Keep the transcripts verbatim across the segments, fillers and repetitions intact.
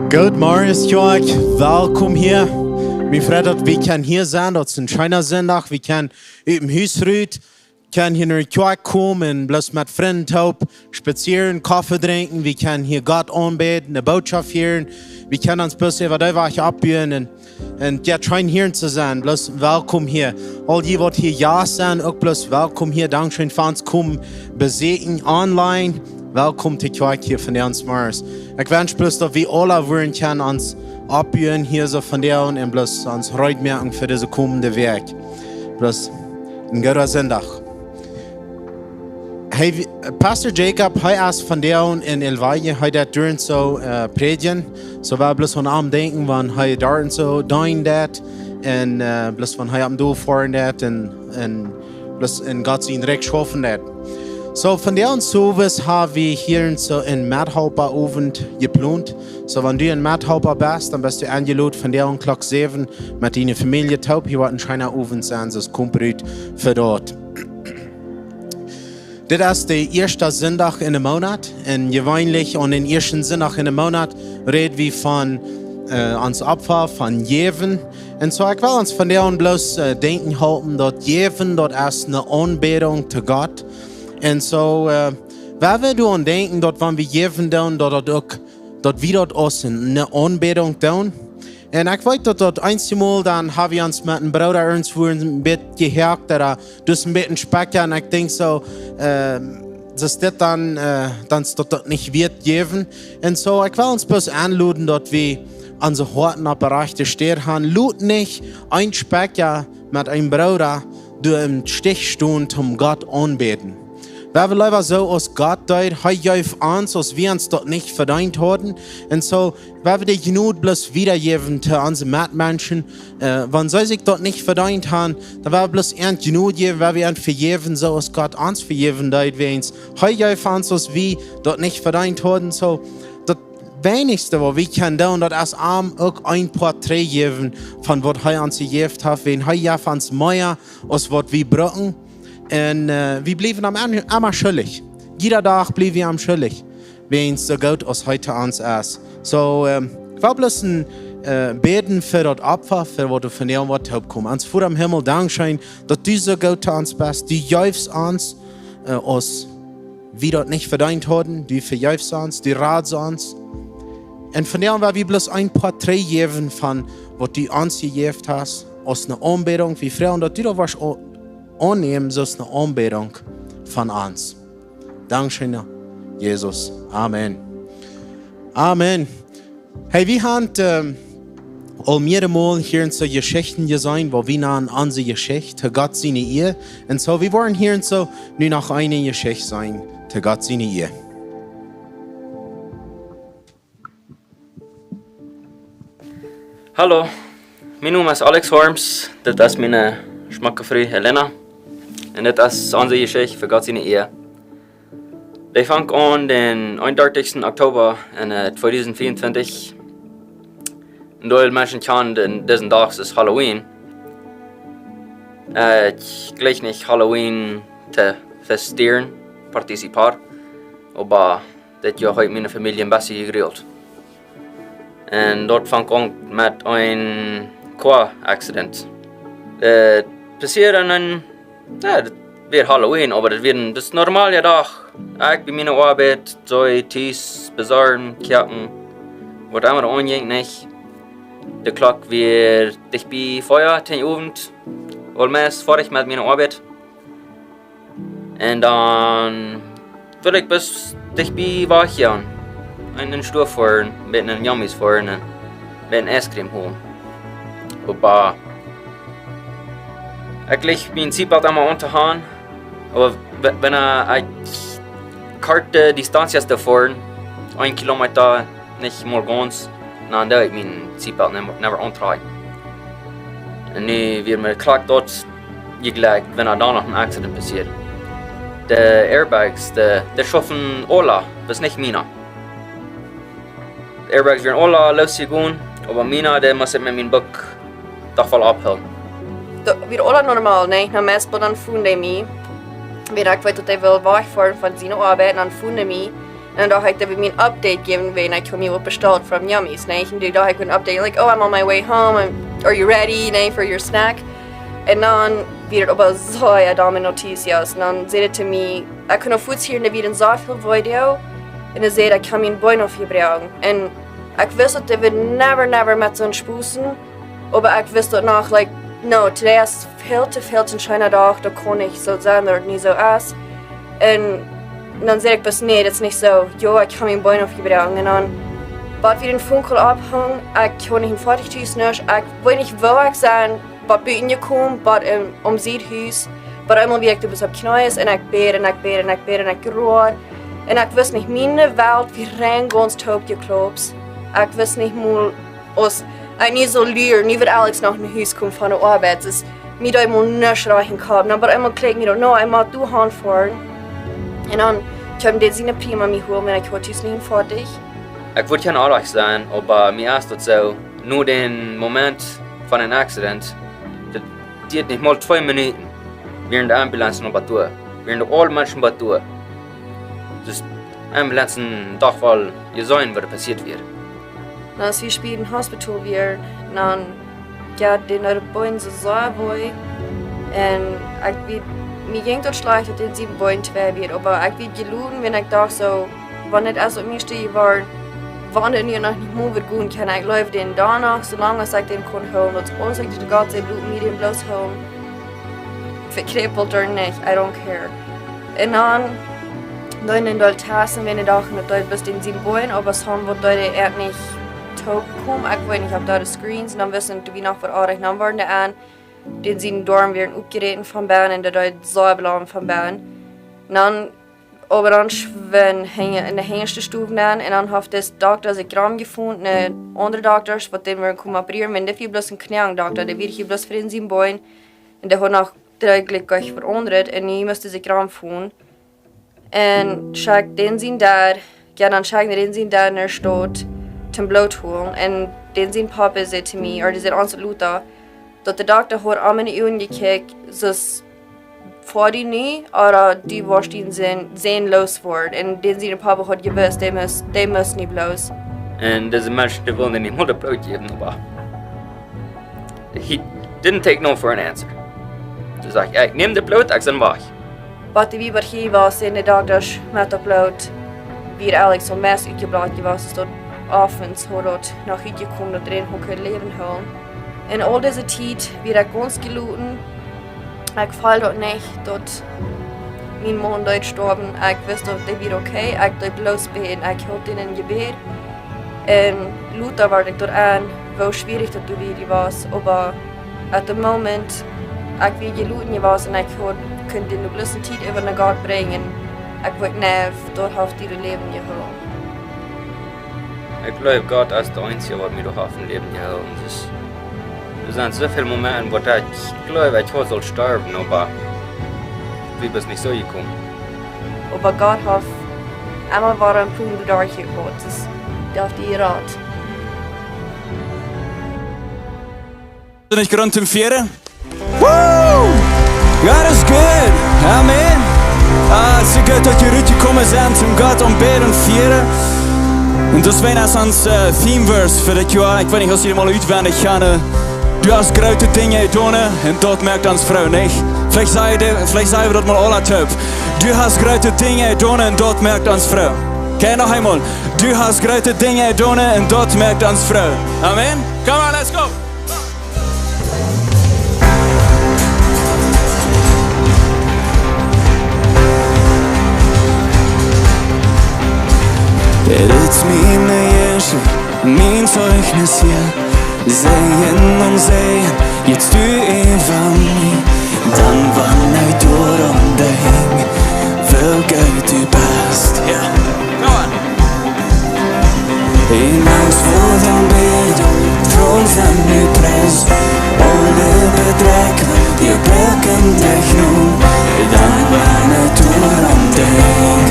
Goodemorjes, Kjoakj. Welkom hia. Mie freit daut wie kjennen hia sennen. Daut es een scheena Sindach. Wie kjennen ut dem Hus rut, kjennen hia no de Kjoakj komen un bloos met Frind toop spazieren, Koffe drinkjen. Wie kjennen hia Gott aunbäden, de Bootschoft hieren. Wie kjennen ons bloos äwa dee Wajch oppbuen un, un jo, scheen hia to sennen. Bloos welkom hia. Aul dee waut hia Jast sent, uk bloos welkom hia. Dankscheen fa ons komen besieekjen online. Welkom to Kjoakj hia vondoag zemorjes. Ekj wensch bloos daut wie aule wudden kjennen ons oppbuen hia soo vondoag un bloos ons reed moaken fa dise komende Wäakj. Bloos een gooden Sindach. Hee, wie, Pastor Jacob, hee es vondoag en El Valle, hee deit doa un soo, äh, prädjen. Soo wie bloos aun am denkjen, wan hee doa un soo deenen deit. Un, äh, bloos wan hee opp doa foaren deit un, un bloos en Gott sien Rikj schaufen deit. Soo, vondoag sowes ha wie hia un soo een Methalpa Owent jeplont. Soo, wan du een Methalpa best, dan best du enjelot vondoag Klock säwen met diene Famielje toop. Hia woat een scheena Owent sennen, soo kom rut fa daut. Dit es de ieeschte Sindach en dän Moonat. Un jeweenlich aun dän ieeschten Sindach en dän Moonat räd wie von, äh, ons Opfa, von jäwen. Un soo, ekj well ons vondoag bloos, äh, denkjen halpen, daut jäwen, daut es eene Aunbädunk to Gott. Un soo, äh, wie wellen doaraun denkjen, daut wan wie jäwen doonen, daut daut uk, daut wie daut aus eene, eene Aunbädunk doonen. Un ekj weet daut daut eenjemol, dan ha wie ons met een Brooda irjentwua een bät jehoakt, daut hee, daut es een bät een Spekja, un ekj denkj soo, ähm, es dit dan, äh, dan es daut daut nich wieet jäwen. Un soo, ekj well ons bloos aunloden, daut wie onse Hoaten opp de rajchte Städ haben. Lot nich een Spekja met een Brooda doa em Stich stonen, om Gott aunbäden. Wie wellen leewa soo aus Gott deed, hee jeef ons, aus wie ons daut nich vedeent hauden. Un soo, wie wellen de Jnod bloos wiedajäwen to onse Metmenschen. Äh, wan see sikj daut nich vedeent haben, dan well wie bloos an Jnod jäwen, well wie an vejäwen, soo aus Gott ons vejäwen deed, wiels hee jeef ons, aus wie daut nich vedeent hauden. Soo, daut weinichste, waut wie kjennen doonen, daut es am uk een poa trigjjäwen von waut hee ons jejäft haft, wiels hee jeft ons mea aus waut wie brucken. Un, äh, wie bliewen am em-, emma schuldich. Jieda Dach bliew wie am schuldich, wiels soo goot aus hee to ons es. Soo, ähm, ekj well bloos een, äh, bäden fa daut Opfa, fa waut doa vondoag woat toopkomen. Ons Voda em Himmel, dankscheen, daut du soo goot to ons best. Du jeefst ons, äh, aus wie daut nich vedeent hauden, du vejeefst ons, du radst ons. Un vondoag well wie bloos een poa trigjjäwen von waut du ons jejäft hast, aus eene Aunbädunk. Wie froagen, daut du daut woascht au-, aunnämen, soo aus eene Aunbädunk von ons. Dankscheen, Jesus. Amen. Amen. Hey, wie haben, ähm, aul mearemol hia en soo Jeschichten jeseenen, waut wie nanen Onse Jeschicht, to Gott siene Ea. Un soo, wie woaren hia en soo nu noch eene Jeschicht seenen, to Gott siene Ea. Hallo, mien Nomen es Alex Horms. Dit es miene schmocke Fru Helena. Un dit es Onse Jeschicht, to Gott siene Ea. Dee fangt aun dän eenundartichsten Oktoba en, äh, tweedusent veeauntwintich. En Deel Menschen kjanen dän, disen Dach aus Halloween. Äh, ekj jleich nich Halloween to festieren, participar, oba dit Joa haft miene Famielje een bät jegrillt. Un daut fangt aun met een Koa-Accident. Äh, passieed en een, jo, daut wia Halloween, oba daut wia een, daut es een normala Dach. Ekj bie miene Oabeit, soo tus, besorjen, kjikjen, waut emma aunjinkj, nich? De Klock wia dicht bie fia, dän Owent, aul meist foadich met miene Oabeit. Un dan wull ekj bloos dicht bie wajchgonen. En dän Stua foaren, een bät Yummies foaren un een bät Ice Cream holen. Oba ekj jleich mien Seatbelt emol auntohoolen. Oba w-, wan ekj korte Distanz foa, een Kilometa, nich mol gaunz, dan doo ekj mien Seatbelt never, never auntrakjen. Un nu wia mie krakjt daut jejlikjt, wan doa noch een Accident passieed. De Airbags, dee, dee schuwen aula, bloos nich miene. De Airbags wieren aula losjegonen, oba miene, dee must ekj met mien Buck doch woll ophoolen. Daut wia aula normal, nä? Na, meist dan fungen dee mie. Wiels ekj weet, daut hee wull wajchfoaren von siene Oabeit, un dan fungen dee mie. Un dan docht ekj, daut wia mien Update jäwen, wan ekj hia mie opp bestalt from Yummies, nä? Un dan docht ekj een Update, like, "Oh, I'm on my way home, and are you ready, nä, for your snack?" Un dan wia et oba soo, jo, dan met noticias. Un dan säd hee to mie, ekj kunn opp Fuaz hieren, daut wia een soo väl Video. Un hee säd, ekj hab mien Been aufjebroaken. Un ekj wist, daut hee wudd never, never met soon spusen. Oba ekj wist daut noch, like, no, today es väl to, väl to een scheena Dach, daut kaun nich soo sennen, daut et nich soo es. Un dan säd ekj bloos, nä, daut es nich soo. Jo, ekj hab mien Been aufjebroaken. Un dan, waut wia een Phone Call aufhung, ekj kunn nich een Foatich tus, nuscht. Ekj weet nich, woo ekj sie, waut buten jekomen, waut em, om sien Hus. Waut eemol wia ekj doa bloos opp Kjnees un ekj bäd un ekj bäd un ekj bäd un ekj road. Un ekj wist nich, miene Welt wia rein gaunz toopjeklopst. Ekj wist nich mol, aus ekj nu soo lua, nu woat Alex noch no Hus komen von de Oabeit. Daut es mie doa eemol nuscht rajcht em Kopp. Dan opp eemol kjlikjt mie daut, no, ekj mott doa han foaren. Un dan kjeem dee siene Prima mie holen, un ekj haud tus nich een Foatich. Ekj wull kjeen Oaja sennen, oba mie es daut soo, no dän Moment von een Accident, daut diat nich mol twee Minuten, wieren de Ambulanzen opp doa, wieren de aule Menschen opp doa. Daut Ambulanzen docht woll jeseenen, waut passieet wia. Dan aus wie späda em Hospital wieren, dan, jo, dee no de Been soo sea wee. Un ekj wia, mie jinkj daut schlajcht, daut dän sien Been twei wia, oba ekj wia jeloten, wan ekj docht soo, wan et es opp mie stell jeworden, wan et nu noch nich mol wada gonen kaun, ekj jleew dän dan noch, soo lang aus ekj dän kaun hoolen, daut es aules, ekj deed Gott sien Blut, mie dän bloos hoolen. Vekjreppelt ooda nich, I don't care. Un dan, dan een Deel Testen, wan ekj docht, daut deed bloos dän sien Been, oba soo waut deed hee nich toopkomen, ekj weet nich, opp doa de Screens, un dan wisten wie noch waut aundasch, dan worden dee aun, dän sien Doarm wia oppjeräten von bennen, un daut deed soo blooden von bennen. Dan, oba dan schwind hinja, enne hinjaschte Stow nenn, un dan haft dis Dokta sikj romjefonen, een aundra Dokta, waut dän wia komen operieren, wan dit wia bloos een Kjneedokta, dee wia hia bloos fa dän sien Been, un dee haud noch dräajlich goa veaundat, un nu must hee sikj romfonen. Un schekjt dän sien Dad, jo, dan schekjt dän sien Dad no de Staut toom Bloot holen. Un dän sien Papa säd to mie, ooda dee säd ons Luta, daut de Dokta haud am enne Uagen jekjikjt, soo aus, fa die nu, ooda du woascht dien Sän, Sän looswoaren. Un dän sien Papa haud jewist, dee must, dee must nu bloos. Un dise Mensch, dee wullen nich mol daut Bloot jäwen, oba he didn't take no for an answer. Dee säd, ekj näm daut Bloot, ekj sie wajch. Waut dee, waut hia wia, säden de Doktasch, met daut Bloot wia Alex aul meist utjebloot jewast, daut Oafens haud daut noch utjekomen, daut hee noch kunn läwen hoolen. Un aul dise Tiet wia ekj gaunz jeloten. Ekj feeld daut nich, daut mien Maun deed stoawen. Ekj wist, daut dee wia okay. Ekj deed bloos bäden. Ekj hilt dän em Jebäd. Un lota wort ekj doaraun, woo schwierich daut doa wia jewast. Oba at the moment, ekj wia jeloten jewast un ekj haud, kunn dän de bloos eene Tiet äwa no Gott brinjen. Ekj wull, nä, daut haft die daut Läwen jehoolen. Ekj jleew, Gott es de eensje, waut mie doa haft em Läwen jehoolen. Daut es, doa sent soo väl Momenten, wua ekj jleew, ekj haud sult stoawen, oba ekj sie nich soo jekomen. Oba Gott haft emma wada een Punkt doa derchjegonen. Daut es, daut haft die jerat. Sent nich Grunt toom fieren? Woo! God is good. Amen. Ah, soo goot, daut jie rutjekomen sent, om Gott aunbäden un fieren. Un daut wia ons, äh, Theme Verse fa dit Joa. Ekj weet nich, aus jie mol utwendich kjennen. Du hast groote Dinja jedonen un daut moakt ons froo, nich? Veleicht saj wie, veleicht saj wie daut mol aula toop. Du hast groote Dinja jedonen un daut moakt ons froo. Okay, noch eemol. Du hast groote Dinja jedonen un daut moakt ons froo. Amen. Come on, let's go. Dit es mien ieeschte, mien Zeichnis hia. Säajen un Säajen, jetzt du äwa mie. Dan wan ekj doaraun denkj, woo goot du best. Jo. Come on. En Angst fa de Bäd, Trost en de Preis, aule Bedrekjungen, dee brucken dich nu, dan wan ekj doaraun denkj,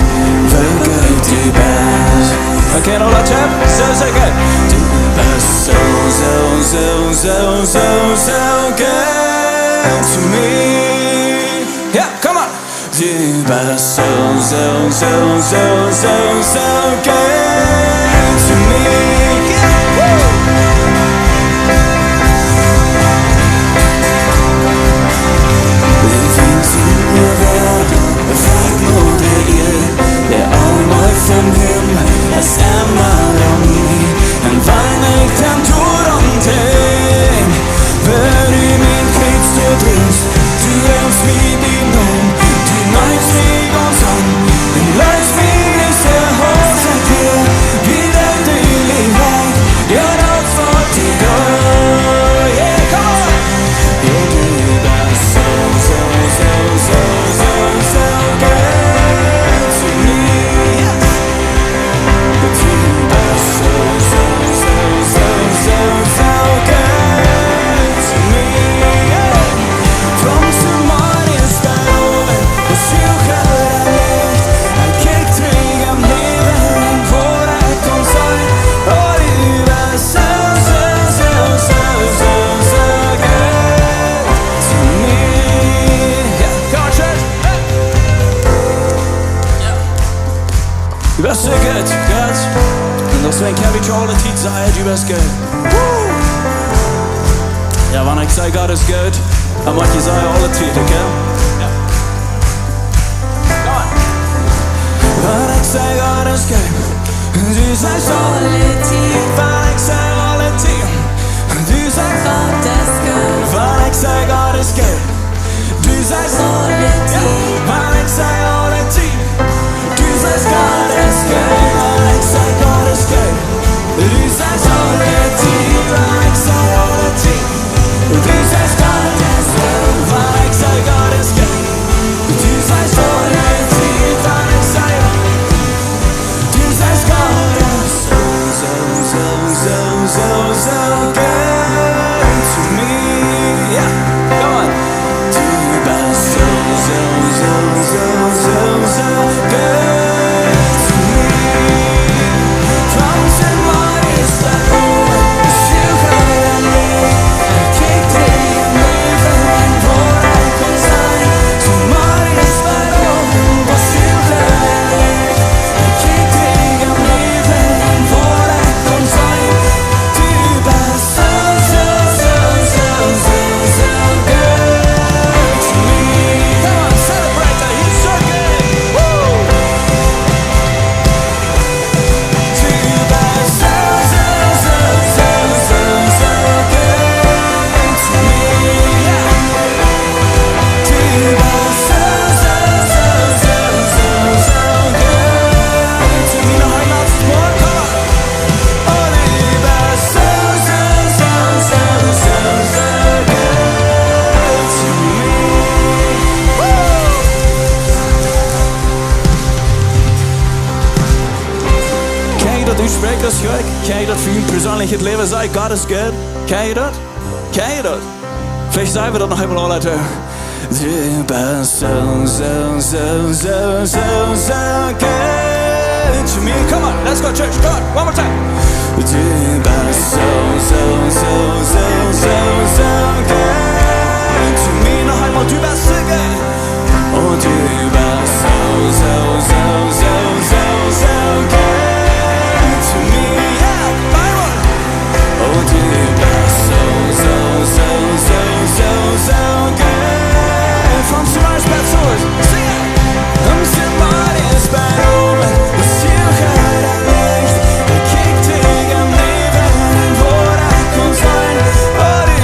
woo goot du best. Okay, aula toop, soo sea goot. Du best soo, soo, soo, soo, soo, soo goot to mie. Jo, come on. Du best so, so, so, so, so, so good to me. Yeah. Woo! Wie sent en de Welt, waut mott hia, dee aulemol von Himmel es emma aun mie. Un wan ekj dan doa aun denkj, woo du mien Kjriez drajchst, du hältst mie bie Nomen, du neemst mie gaunz aun, un leetst mie nich hausen hia, wiels du mie leefst, jo, daut es waut ekj well. Yeah, come on! Jo, du best so, so, so, so, so, so good to me. Yes. Du best so, so, so, so, so, so good to me. Yeah. Von zemorjes bat owent, es du goot aun mie. Ekj kjikj trigj em Läwen, wua ekj kunn sennen. Oh, du best so, so, so, so, so, so good to me. Yeah, come on, church. Hey. Yeah. Du best so goot, Gott. Un daut es waut ekj aule Tiet saj, du best goot. Woo! Jo, wan ekj saj, Gott es goot, dan mott jie sajen, aule Tiet, okay? Jo. Come on. Wan ekj saj, Gott es goot, du sajchst aule Tiet, wan ekj saj, aule Tiet, du sajchst, Gott es goot, wan ekj saj, Gott es goot. Du sajchst aule Tiet, wan ekj saj, aule Tiet. Du sajchst, Gott es goot, wan ekj saj, Gott es goot. Du sajchst aule Tiet, wan ekj saj, aule Tiet. Du sajchst, Gott es goot, wan ekj saj, Gott es goot. Du sajchst aule Tiet, wan ekj saj, du sajchst, Gott es so, so, so, so, so, so good to me. Yeah, come on. Du best so, so, so, so, so, so good to me. From zemorjes bat owent, es du goot aun mie. Ekj kjikj trigj em Läwen, wua ekj kunn sennen. Zemorjes bat owent, es du goot aun mie. Kjenn jie daut utspräakjen, daut es goot? Kjenn jie daut fa jun perseenlichet Läwen sajen, Gott es goot? Kjenn jie daut? Kjenn jie daut? Veleicht saj wie daut noch eemol aule. Du best so, so, so, so, so, so good to me. Come on, let's go, church. Come on, one more time. Du best so, so, so, so, so, so good to me. Noch eemol, du best so good. Oh, du best so, so, so, so, so, so good to me. Yeah, Byron. Oh, du best so, so, so, so, so, so good. From zemorjes bat owent, sing it. From zemorjes bat owent, es du goot aun mie. Ekj kjikj trigj em Läwen, wua ekj kunn sennen. Oh, du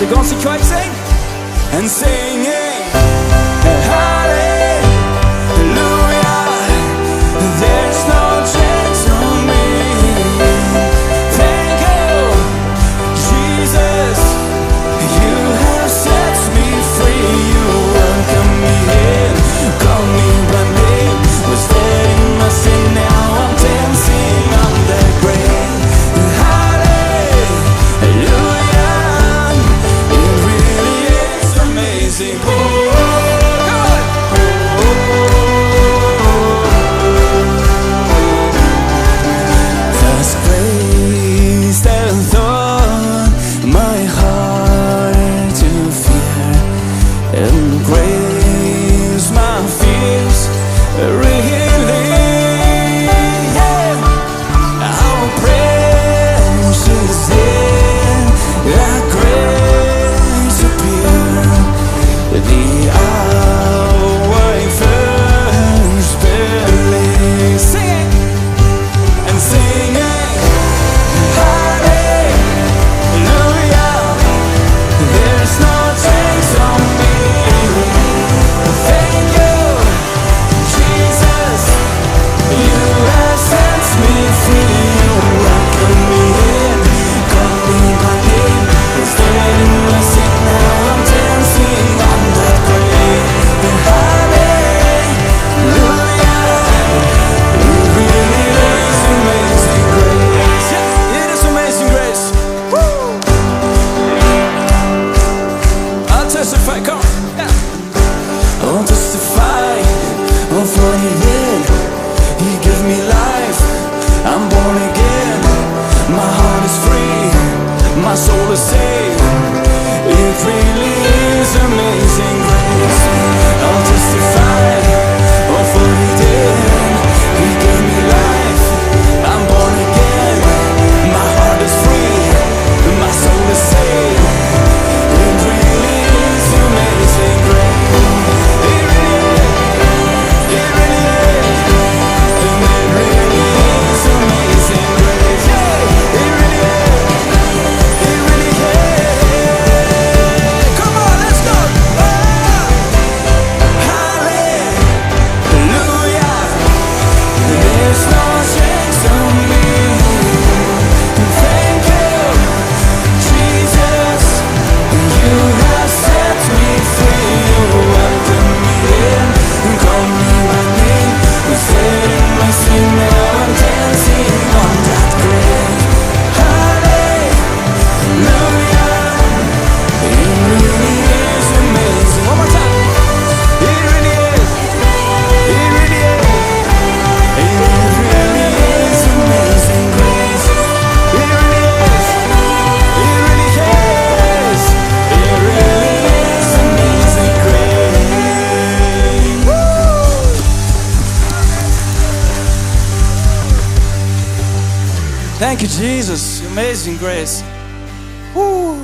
Ganze Kjoakj sinjen. And singing, Hallelujah, there's no change on me. Thank you, Jesus, you have set me free. You welcome me in, call me by name. Was dead in my sin, now I'm dancing on that grave. Hallelujah, it really is amazing. Oh, God. First grace that taught my heart to fear, and grace my fears relieved. Yeah. How precious is thy grace appear, the hour I first believed. Sing it. And singing, Hallelujah, there's no change on me. Thank you, Jesus, you have set me free. You welcome me in, call me by name. Instead of my sin, now I'm dancing on that grave. Hallelujah. It really is amazing grace. It is amazing grace. Woo! I'll testify. Come on. Yeah. I'll testify of what he did. He gave me life. I'm born again. My heart is free. My soul is saved. It really is amazing grace. I'll testify of what he did. He gave me life. I'm born again. My heart is free. My soul is saved. It really is amazing grace. It really is. It really is. And it really is amazing grace. Yeah, it really is. It really is. Come on, let's go. Oh. Hallelujah. There's no change on me. Thank you, Jesus. You have set me free. You welcome me in. Call me by name. Instead of my sin, now I'm dancing on that grave. Hallelujah. It really is amazing. One more time. It really is. It really is. It really is amazing grace. It really is. It really is. It really is amazing grace. Woo! Thank you, Jesus. Amazing grace. Woo!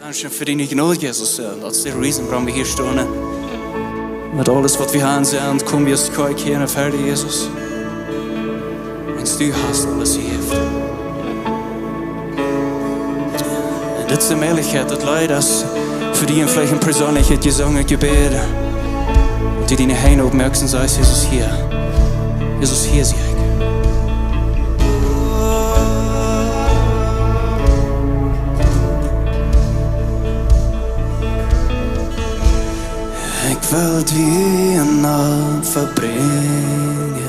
Dankscheen fa diene Jnod, Jesus. Ja, daut es de reason, wuarom wie hia stonen. Met aules, waut wie aun sent, kom wie aus Kjoakj hia no ver die, Jesus. Wiels du hast aules jejäft. Un dit es de Mäajlichkjeit, daut Leet es fa die un veleicht een perseenlichet jesungen Jebäd. Daut du diene Henj oppmoakst un sajchst: Jesus, hia. Jesus, hia sie ekj. Ekj well die een Opfa brinjen.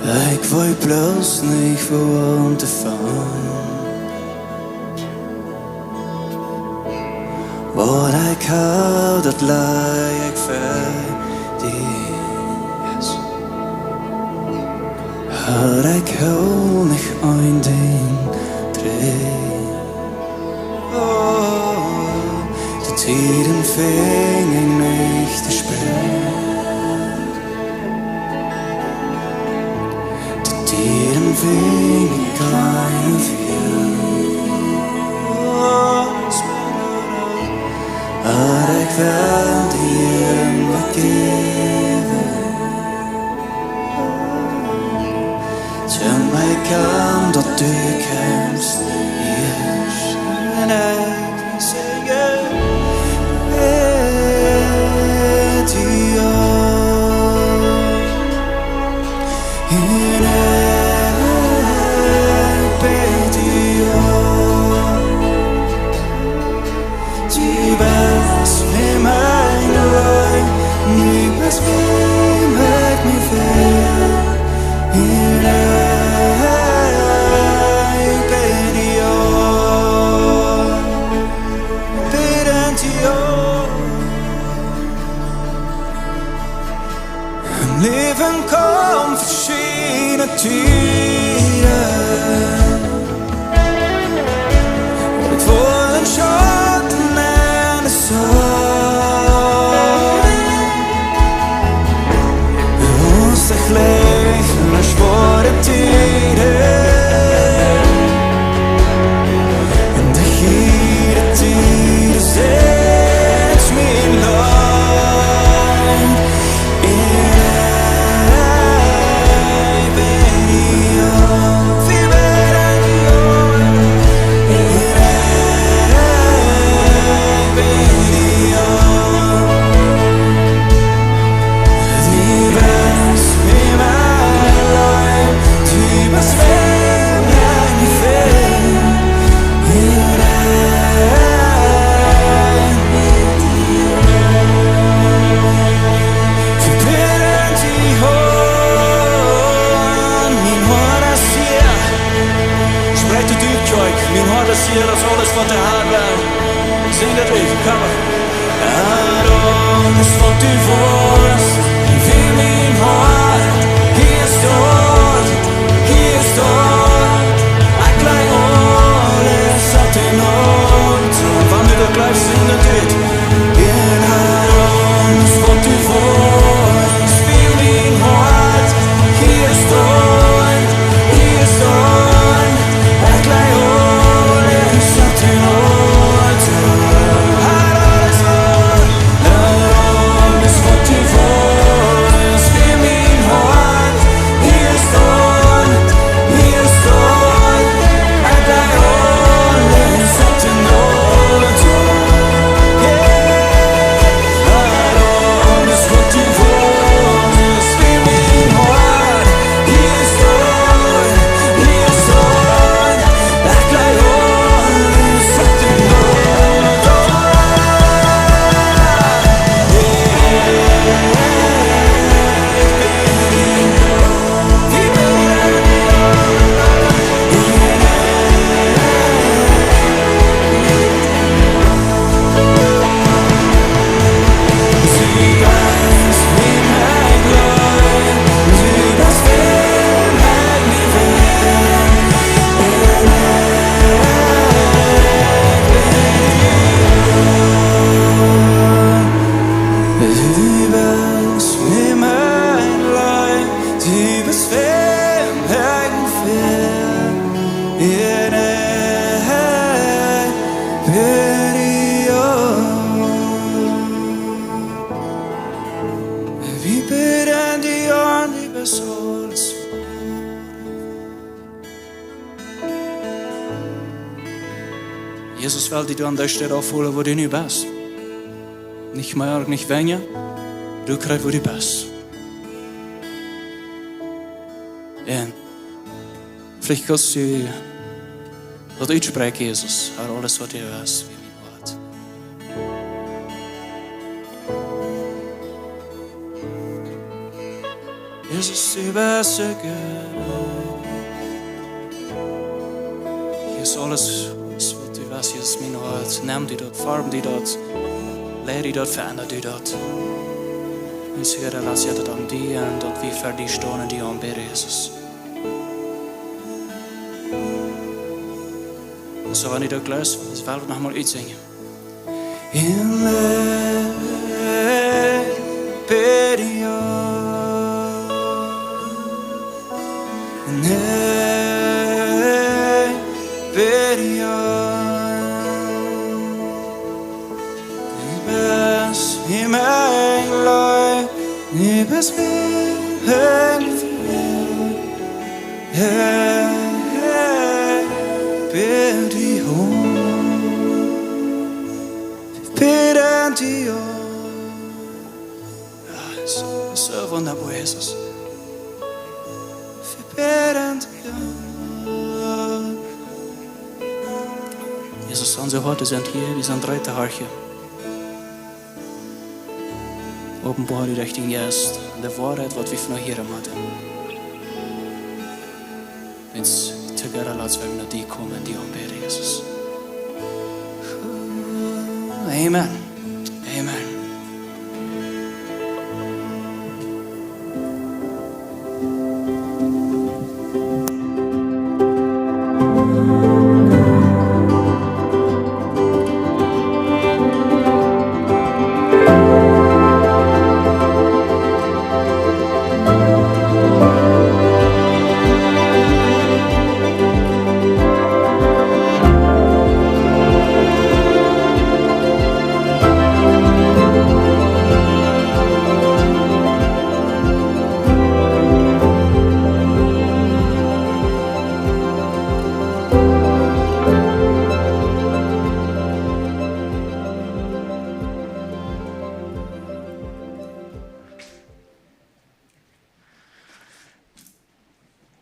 Ekj weet bloos nich, wua auntofangen. Waut ekj hab, daut laj ekj ver die. Har, ekj hool nich een Dinkj trigj. Oh, de Tieden finj ekj nich to spät. De Tieden finj ekj kjeen Fäla. Har, ekj well die waut jäwen. Kom, daut du kjemst hia. Un ekj sinj, bäd die aun. Un ekj bäd die aun. Du best fa mie auleen, du best fa mie auleen. Un ekj bäd die aun, bäd die aun. Em Läwen kjemt veschiedne Tieden. Daut woaren Schatten un de Sonn. Aus de Licht en de schwoare Tieden. Un de jede Tiet es mien Leid. Sprecht daut ut, Kjoakj. Mien Hoat es hia, daut es aules waut de Har well. Sinj daut ut, come on. Aules waut du west, well mien Hoat hia stonn. Hia stonn, ekj laj aules opp dien Altoa. Wan du daut jleefst, sinj daut ut. Un aules waut du west, well mien Hoat hia stonn, hia stonn. Ekj laj aules opp dien Altoa. Aules waut du west, well mien Hoat hia stonn, hia stonn. Ekj laj aules opp dien Altoa. Yeah. Aules waut du west, well mien Hoat hia stonn, hia stonn. Du best fa mie auleen, du best fa mie auleen. Un ekj bäd die aun. Wie bäden die aun, du best aules. Jesus well die aun dise Städ aufholen, wua du nu best. Nich mea, nich weinja. Du kjrichst, wua du best. Un veleicht kaust du daut utspräakjen, Jesus, Har, aules waut du west, well mien Hoat. Jesus, du best soo goot. Hia es aules, aules waut du west, hia es mien Hoat. Nem du daut, form du daut, lea du daut, veendat du daut. Un soo wieda, lat daut aun die un daut wie fa die stonen un die aunbäden, Jesus. Un soo, wan du daut jleefst, well wie noch mol utsinjen. Un ekj bäd die aun. Un ekj bäd die aun. Du best fa mie auleen, du best fa mie auleen. Dir. Jo, soo, soo wundaboa, Jesus. Wie bäden dir. Jesus, onse Hoaten sent hia, wie sent reed to horchen. Openboa die derch dienen Jeist de Woarheit, waut wie vondoag hieren motten. Wiels together, lot wie no die komen, die aunbäden, Jesus. Amen. Amen.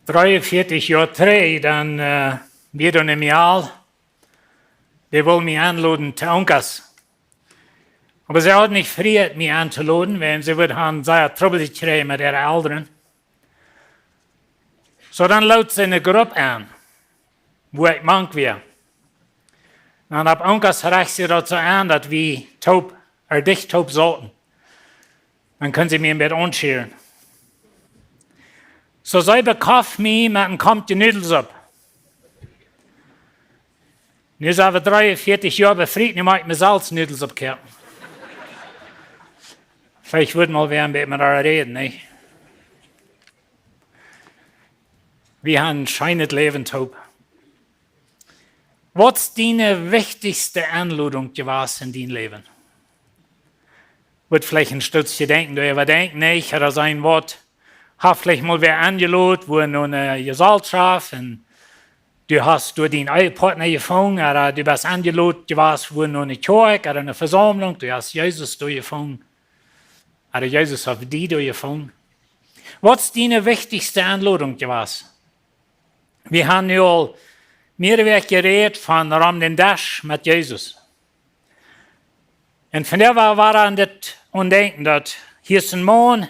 Dreeunvieetich Joa trigj, dan, äh, wia doa een Mejal, dee wull mie enloden to Unkas. Oba see haud nich Frieheit, mie entoloden, wiels see wudd han sea Trubbel jekjräajen met äare Elren. Soo, dan lood see eene Grupp en, wua ekj mank wia. Dan opp Unkas recht see daut soo aun, daut wie toop, ea dicht toop sauten. Dan kunnen see mie een bät aunschieren. Soo, see bekoft mie met een Kompkje Nudelsupp. Nu sent wie dreeunvieetich Joa befriet, nu mott ekj mie selfst Nudelsupp koaken. Veleicht wudd mol wäa een bät met äa räden, nä? Wie haben een scheenet Läwen toop. Waut es diene wichtichste Enlodunk jewast en dien Läwen? Wudd veleicht een Stootje denkjen, doa äwa denkjen, nä, ekj haud aul een Wuat. Haft veleicht mol wäa enjeloden, wua no eene Jesalschoft, un du hast doa dienen Ehepartner jefungen, ooda du best enjeloden jewast, wua no eene Kjoakj, ooda eene Vesaumlunk, du hast Jesus doa jefungen, ooda Jesus haft die doa jefungen. Waut es diene wichtichste Enlodunk jewast? Wie haben nu aul mea Wäakj jerät von rom dän Desch met Jesus. Un vondoag wia, wia aun dit aun denkjen, daut hia es een Maun,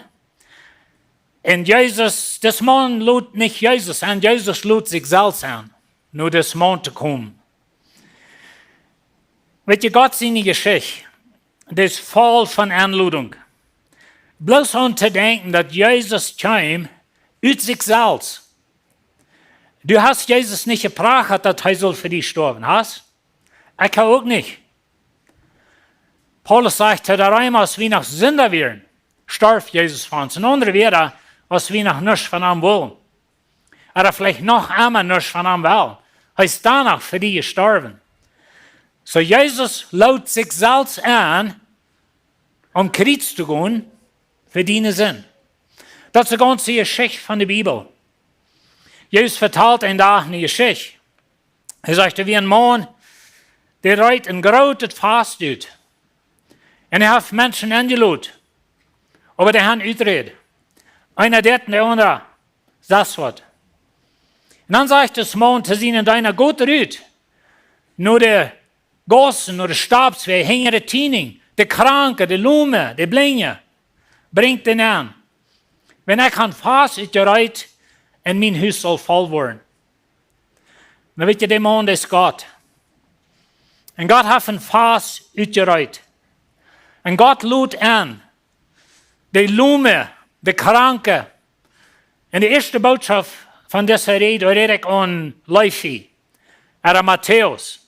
un Jesus, dis Maun lod nich Jesus en, Jesus lod sikj selfst en, no dis Maun to komen. Weetst, Gott siene Jeschicht, dee es voll von Enlodunk. Bloos aun to denkjen, daut Jesus kjeem ut sikj selfst. Du hast Jesus nich jefroacht, daut hee sull fa die stoawen, hast? Ekj uk nich. Paulus sajcht, daut aus wie noch Sinda wieren, storf Jesus fa ons. En aundre Wieed, aus wie noch nuscht von am wullen, ooda veleicht noch emma nuscht von am wellen, hee es dan noch fa die jestorwen. Soo, Jesus lod sikj selfst en, om Kjriez to gonen fa diene Sind. Daut es de gaunze Jeschicht von de Bibel. Jesus vetalt een Dach eene Jeschicht. Hee sajcht, doa wia een Maun, dee reet een grootet Fast ut. Un hee haft Menschen enjeloden. Oba dee haben Uträd. Eena dit un de aundra daut waut. Un dan sajcht dis Maun to siene Deena: Got rut no de Gaussen, no de Staups, wäa hinjre Tienjen, de Kranke, de Lome, de Blinje, brinjt dee aun. Wan ekj ha een Fast utjereet un mien Hus saul voll woaren. Dan weetst, de Maun, dee es Gott. Un Gott haft een Fast utjereet. Un Gott lod en de Lome, de Kranke. Un de ieeschte Bootschoft von dise Räd, doa räd ekj aun Leewi, ooda Matäus.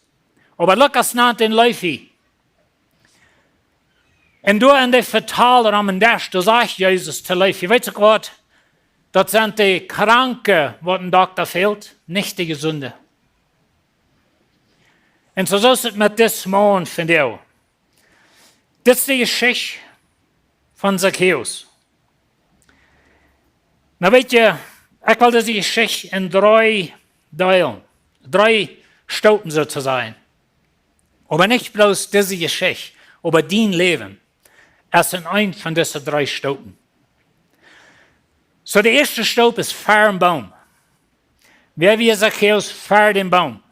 Oba Lukas nant am Leewi. Un doa en de Vetal aum Desch, doa sajcht Jesus to Leewi: Weetst du waut? Daut sent de Kranke, waut een Dokta fält, nich de Jesunde. Un soo, soo es et met dis Maun vondoag. Dit es de Jeschicht von Zachäus. Nu weetst, ekj well dise Jeschicht en dree deelen. Dree Stopen soo to sajen. Oba nich bloos dise Jeschicht. Oba dien Läwen es en eent von dise dree Stopen. Soo, de ieeschte Stop es ver dän Boom. Wäa wia Zachäus ver dän Boom?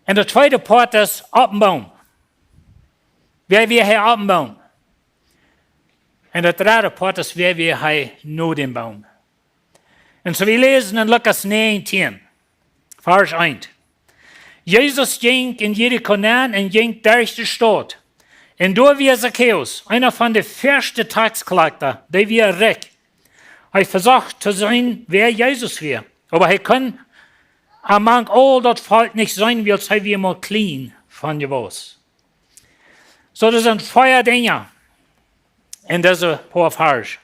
Un de tweede Poat es opp dän Boom. Wäa wia hee opp dän Boom? Un de dredde Poat es, wäa wia hee no dän Boom? Un soo, wie läsen en Lukas näajentieen, Varsch eent. Jesus jinkj en Jericho nenn un jinkj derch de Staut. Un doa wia Zachäus, eena von de väaschte Taxkjlakta, dee wia rikj. Hee vesocht to seenen, wäa Jesus wia, oba hee kunn mank aul daut Volkj nich seenen, wiels hee wia mau kjlien von Jewess. Soo, doa sent vea Dinja en dise poa Varsch.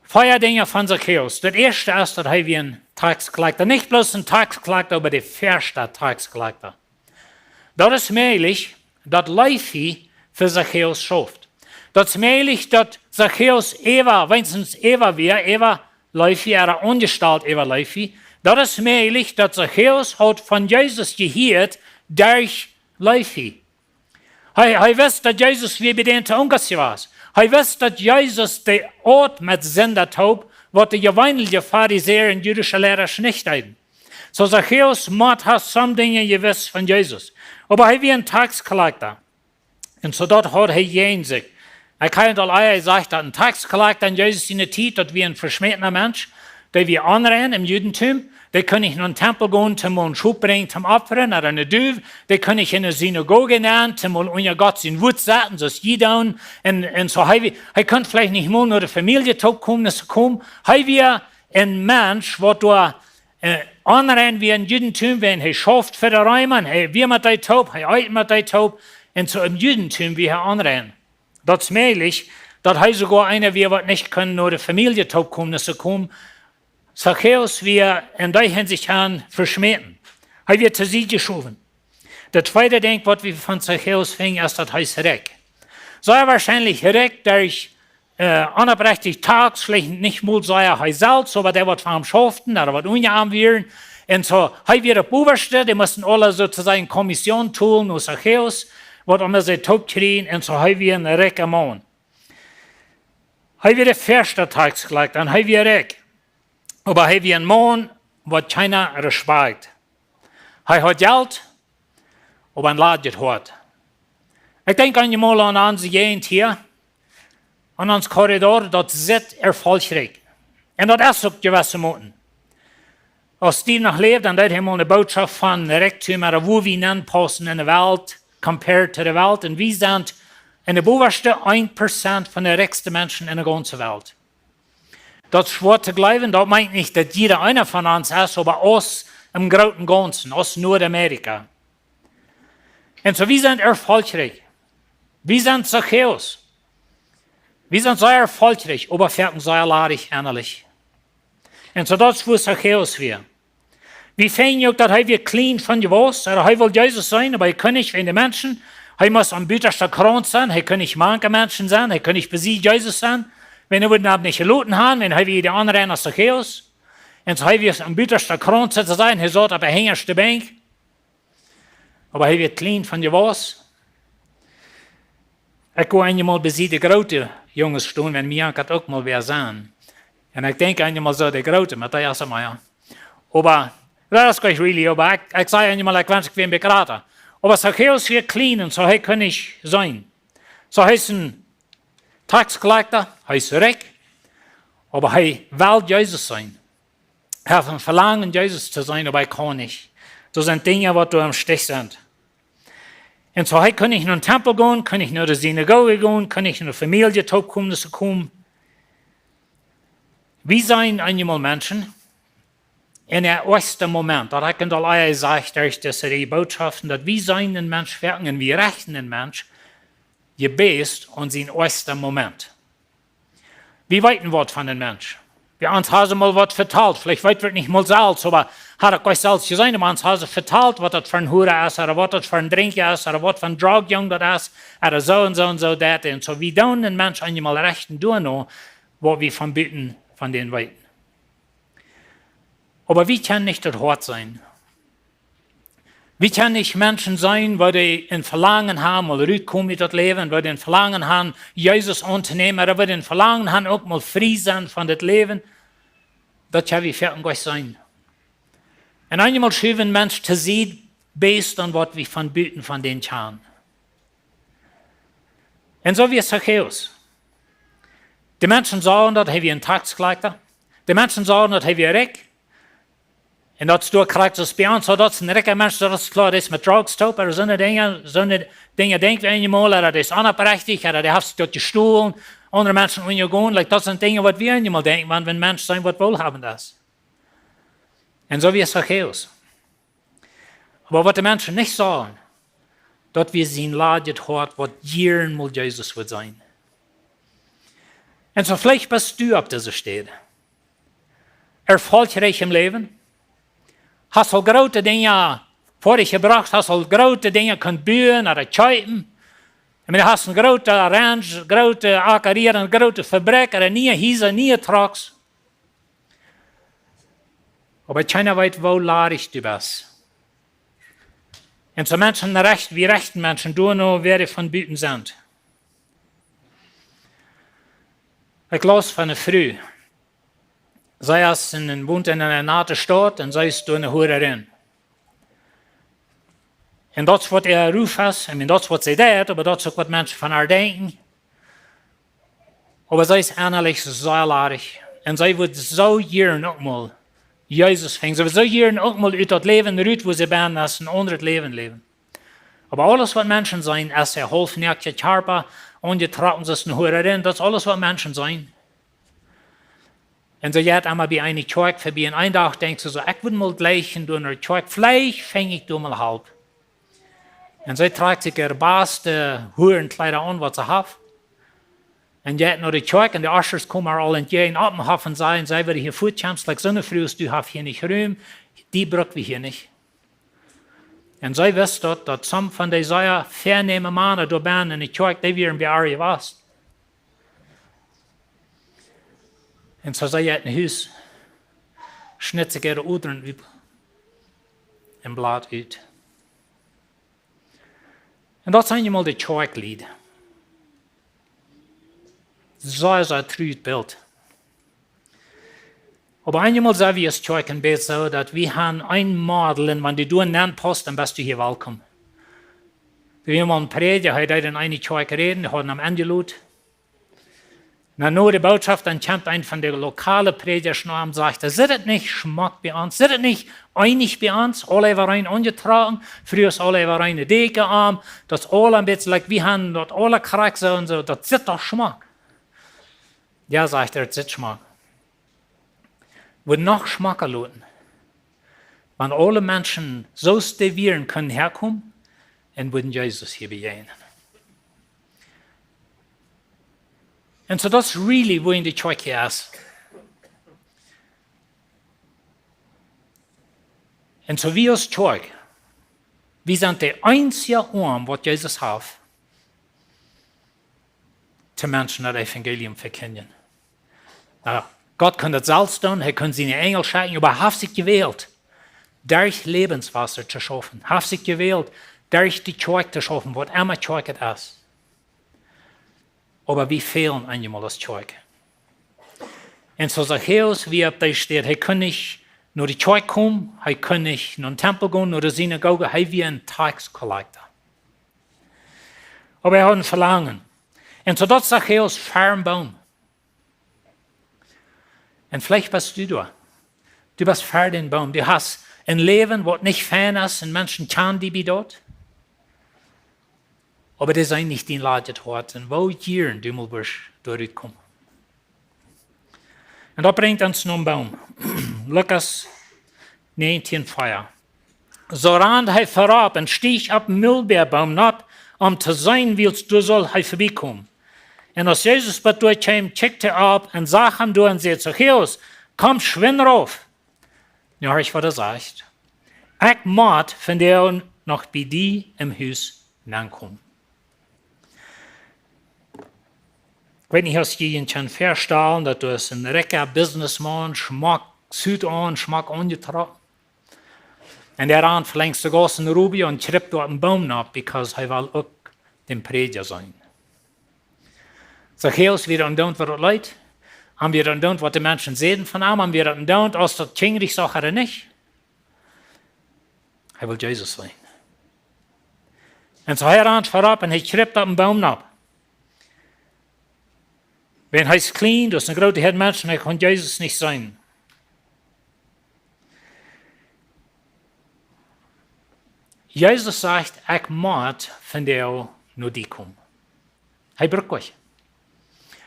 Vea Dinja von Zachäus. Daut ieeschte es, daut hee wia en Taxkjlakta. Nich bloos en Taxkjlakta, oba de väaschte Taxkjlakta. Daut es mäajlich, daut Levi fa Zachäus schauft. Daut es mäajlich, daut Zachäus äwa, weens äwa wia, äwa Levi, ooda aunjestalt äwa Levi. Daut es mäajlich, daut Zachäus haud von Jesus jehieet derch Levi. Hee, hee wist, daut Jesus wia bie dän to Unkas jewast. Hee wist, daut Jesus dee aut met Sinda toop, waut de jeweenelje Farisäa un jüdische Leida nich deeden. Soo, Zachäus mott ha some Dinja jewist von Jesus. Oba hee wia en Taxkjlakta. Un soo daut haud hee jäajen sikj. Ekj hab aul ea jesajcht, daut en Taxkjlakta en Jesus siene Tiet, daut wia en veschmätna Mensch, dee wia onrein em Judentum, dee kunn nich nom Tempel gonen, toom mol en Schop brinjen, toom opfren, ooda ne Duw, dee kunn nich enne Sinagoge nenn, toom mol unja Gott sien Wuat sitten, soo aus jie doonen. Un, un soo, hee, hee kunn veleicht nich mol no de Famielje toopkomen, aus see komen. Hee wia en Mensch, waut doa, äh, onrein wia em Judentum, wiels hee schauft fa de Reema, hee wia met dee toop, hee eet met dee toop. Un soo em Judentum wia hee onrein. Daut es mäajlich, daut hee soogoa eena wia, waut nich kunn no de Famielje toopkomen, aus see komen. Zachäus wia en dee Hinsicht aun veschmäten. Hee wia to Sied jeschowen. Daut tweede Dinkj, waut wie von Zachäus finjen, es, daut hee es rikj. Sea woarschienlich rikj derch, äh, onopprechtich Tax, veleicht nich mol sea hee selfst, oba dee, waut fa am schauften, ooda waut unja am wieren. Un soo, hee wia de Bowaschte, dee musten aule soo to sajen Kommission tolen no Zachäus, waut om see toop kjrieen, un soo, hee wia en rikja Maun. Hee wia de väaschte Taxkjlakta, un hee wia rikj. Oba hee wia en Maun, waut kjeena respakjt. Hee haud Jelt, oba en ladjet Hoat. Ekj denkj eenjemol aun onse Jäajent hia, aun ons Korridor, daut sitt erfolgreich. Un daut es uk jewesse Moten. Aus Steve noch läwd, dan deed hee mol ne Bootschoft von Rikjdom, ooda woo wie nenpaussen enne Welt, compared to de Welt. Un wie sent enne bowaschte een Prozent von de rikjste Menschen enne gaunze Welt. Daut es schwoa to jleewen, daut meent nich, daut jieda eena von ons es, oba aus em grooten Gaunzen, aus Nuadamerika. Un soo, wie sent erfolgreich. Wie sent Zachäus. Wie sent sea erfolgreich, oba foaken sea ladich ennalich. Un soo, daut es woo Zachäus wia. Wie finjen uk, daut hee wia kjlien von Jewess, ooda hee wull Jesus seenen, oba hee kunn nich wäajen de Menschen. Hee must aum butaschten Kraunt sennen, hee kunn nich mank de Menschen sennen, hee kunn nich bie Sied Jesus sennen. Wan hee wudd am nich jeloten haben, wan hee wia de aundre aus Zachäus. Un soo hee wia aum butaschten Kraunt to sennen, hee saut opp de hinjaschte Benkj. Oba hee wia kjlien von Jewess. Ekj go eenjemol bie Sied de groote Junges stonen, wan mie daut uk mol wada sennen. Un ekj denkj eenjemol soo, de groote, Matthias, Meier. Oba, daut es nich really, oba ekj, ekj saj eenjemol, ekj wensch, ekj wia een bät jrata. Oba Zachäus wia kjlien un soo hee kunn nich seenen. Soo hee es een Taxkjlakta, hee es rikj, oba hee well Jesus seenen. Hee haft een Velangen, Jesus to seenen, oba hee kaun nich. Daut sent Dinja, waut doa em Stich sent. Un soo, hee kunn nich nom Tempel gonen, kunn nich no de Sinagoge gonen, kunn nich no de Famielje toopkomen, daut see komen. Wie seenen eenjemol Menschen en äa oajsten Moment, daut hab ekj aul ea jesajcht, derch dise Bootschoft, daut wie seenen een Mensch werkjen, wie rechten een Mensch, jebäst aun sien oajsten Moment. Wie weeten waut von een Mensch. Wie, ons haben see mol waut vetalt, veleicht weet wie nich mol selfst, oba hab ekj nich selfst jeseenen, oba ons haben see vetalt, waut daut fa een Hura es, ooda waut daut fa een Drinkja es, ooda waut fa een Drogjung daut es, ooda soo un soo un soo daut. Un soo, wie doonen een Mensch eenjemol rechten doano, waut wie von buten von dän weeten. Oba wie kjennen nich daut Hoat seenen. Wie kjennen nich Menschen seenen, waut dee een Velangen haben, mol rutkomen ut daut Läwen, waut dee een Velangen haben, Jesus auntonämen, ooda waut dee een Velangen haben, uk mol frie sennen von daut Läwen. Daut kjenn wie foaken nich seenen. Un eenjemol schuwen Menschen to Sied, based on waut wie von buten von dän kjanen. Un soo wia Zachäus. De Menschen sagen, daut hee wia een Taxkollekta. De Menschen sagen, daut hee wia rikj. Un daut es doa krakjt soo aus bie ons, soo daut es een rikja Mensch, daut es kloa, dee es met Drugs toop, ooda soone Dinja, soone Dinja denkj wie eenjemol, ooda dee es onoprechtich, ooda dee haft sikj daut jestolen, aundre Menschen unjagonen, like, daut sent Dinja, waut wie eenjemol denkjen, wan, wan Menschen seenen, waut wohlhabend es. Un soo wia Zachäus. Oba waut de Menschen nich sagen, daut wia sien ladjet Hoat, waut jieren mol Jesus wudd seenen. Un soo veleicht best du opp dise Städ. Erfolgreich em Läwen. Hast aul groote Dinja väajebrocht, hast aul groote Dinja kunt buen ooda kjeepen. Ekj meen, du hast een groota Ranch, groote Ackerien, eene groote Fabrikj, ooda niee Hiesa, niee Trucks. Oba kjeena weet, woo ladich du best. Un soo Menschen rechten, wie rechten Menschen, doonen no, wäa dee von buten sent. Ekj laus von eene Fru. See es en, en, wont en eene nate Staut un see es doa eene Huarin. Un daut es waut äa Ruf es, I mean, daut es waut see deit, oba daut es uk waut Menschen von äa denkjen. Oba see es ennalich sea ladich. Un see wudd soo jieren uk mol Jesus finjen. See wudd soo jieren uk mol ut daut Läwen rut, wua see benne es, een aundret Läwen läwen. Oba aules waut Menschen seenen, es äa haulfnoakja Kjarpa, aunjetrocken soo aus eene Huarin, daut es aules waut Menschen seenen. Un see jeit emma bie eene Kjoakj verbie un een Dach denkjt see soo, ekj wudd mol jlikj doa no de Kjoakj, veleicht finj ekj doa mol Help. Un see trakjt sikj äare baste Huarenkjleeda aun, waut see haft. Un jeit no de Kjoakj un de Ushers komen äa aul entjäajen opp dän Hoff un sajen, see wudden hia fuat komen, like, soone Frues, du hast hia nich Rum, die bruck wie hia nich. Un see wist daut, daut some von dee sea väanäme Mana doa benne en de Kjoakj, dee wieren bie äa jewast. Un soo see jeit no Hus, schnit sikj äare Odren ut un blat ut. Un daut sent nu mol de Kjoakjlied. Soo es daut true Bilt. Oba eenjemol sent wie aus Kjoakj een bät soo, daut wie haben een Model un wan du doa nenn paust, dan best du hia welkom. Wie haben een Prädja, hee deed en eene Kjoakj räden, dee hauden am enjelot. Na, no de Bootschoft, dan kjemt een von de lokale Prädja no am un sajcht, sitt daut nich schmock bie ons? Sitt daut nich eenich bie ons? Aule äwareen aunjetrocken, Frues aule äwareen ne Däkj om, daut es aul een bät, like, wie haben daut aule krakjt soo un soo, daut sitt doch schmock. Jo, sajcht hee, daut sitt schmock. Wudd noch schmocka loten, wan aule Menschen soo aus dee wieren kunnen häakomen un wudden Jesus hia bejäajnen. Un soo daut es really woo de Kjoakj hia es. Un soo wie aus Kjoakj, wie sent de eensje Oarm waut Jesus haft, to Menschen daut Evangelium vekjindjen. Na, Gott kunn daut selfst doonen, hee kunn siene Enjel schekjen, oba hee haft sikj jewält, derch Läwenswota to schaufen. Hee haft sikj jewält, derch de Kjoakj to schaufen, waut emma Kjoakj et es. Oba wie fälen eenjemol aus Kjoakj. Un soo Zachäus, wia opp dee Städ, hee kunn nich no de Kjoakj komen, hee kunn nich no dän Tempel gonen, no de Sinagoge, hee wia een Tax collector. Oba hee haud een Velangen. Un soo daut Zachäus ver een Boom. Un veleicht best du doa. Du best ver dän Boom. Du hast een Läwen waut nich fein es un Menschen kjanen die bie daut. Oba dee seenen nich dien ladjet Hoat un woo jieren du mol wurscht doa rutkomen. Un daut brinjt ons no een Boom. Lukas näajentieen vea. Soo rand hee verop un stieech opp een Mulbäaboom nopp, om to seenen, wiels doa sull hee verbie komen. Un aus Jesus bat doa kjeem, kjikjt hee opp un sach am doa un säd: Zachäus, komm schwind rauf. Nu horch waut hee sajcht: Ekj mott vondoag noch bie die em Hus nenkomen. Ekj weet nich aus jie junt kjennen väastalen, daut doa es een rikja Businessman, schmock Suit aun, schmock aunjetrocken. Un hee rand velenjst de Gaussen rubia un kjript doa opp een Boom nopp, because hee wull uk dän Prädja seenen. Zachäus wia aun doonen waut daut leet, hee wia aun doonen waut de Menschen säden von am, hee wia aun doonen aus daut kjinjrich sach ooda nich. Hee wull Jesus seenen. Un soo hee rand verop un hee kjript opp een Boom nopp. Wan hee es kjlien, daut es een groota Häad Menschen, hee kunn Jesus nich seenen. Jesus sajcht: "Ekj mott vondoag no die komen." Hee brukt junt.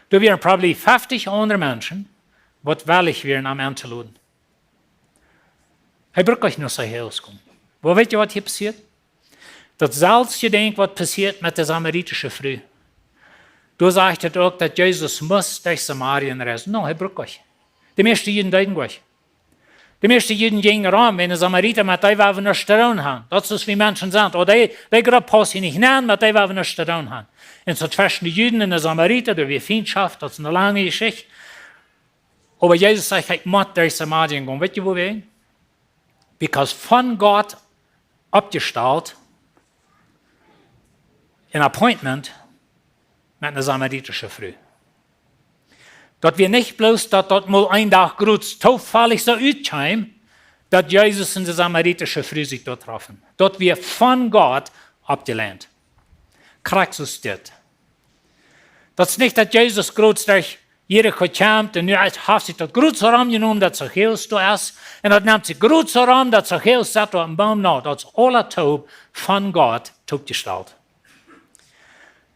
Doa wieren probably feftig aundre Menschen, waut wellich wieren, am auntoloden. Hee brukt junt no sien Hus komen. Oba weet jie, waut hia passieet? Daut selwje Dinkj, waut passieet met de samaritische Fru. Doa sajcht et uk, daut Jesus must derch Samarien reisen. No, hee brukt junt. De mieeschte Juden deeden junt. De mieeschte Juden jinjen rom, wan de Samarita met dee wullen nuscht to doonen haben. Daut es, woo Menschen sent. Ooda dee, dee Grupp paust hia nich aun, met dee wullen nuscht to doonen haben. Un soo tweschen de Juden un de Samarita, doa wia Fientschoft, daut es eene lange Jeschicht. Oba Jesus sajcht: "Ekj mott derch Samarien gonen." Weet jie wuarom? Because von Gott oppjestalt een appointment met eene samaritische Fru. Daut wia nich bloos, daut daut mol een Dach groot toofällich soo utkjeem, daut Jesus un de samaritische Fru sikj doa troffen. Daut wia von Gott oppjelajnt. Krakjt soo es dit. Daut es nich, daut Jesus groot derch Jericho kjemt un nu haft sikj daut groot soo romjenomen, daut Zachäus doa es. Un daut nemt sikj groot soo rom, daut Zachäus sett doa opp een Boom. No, daut es aula toop von Gott toopjestalt.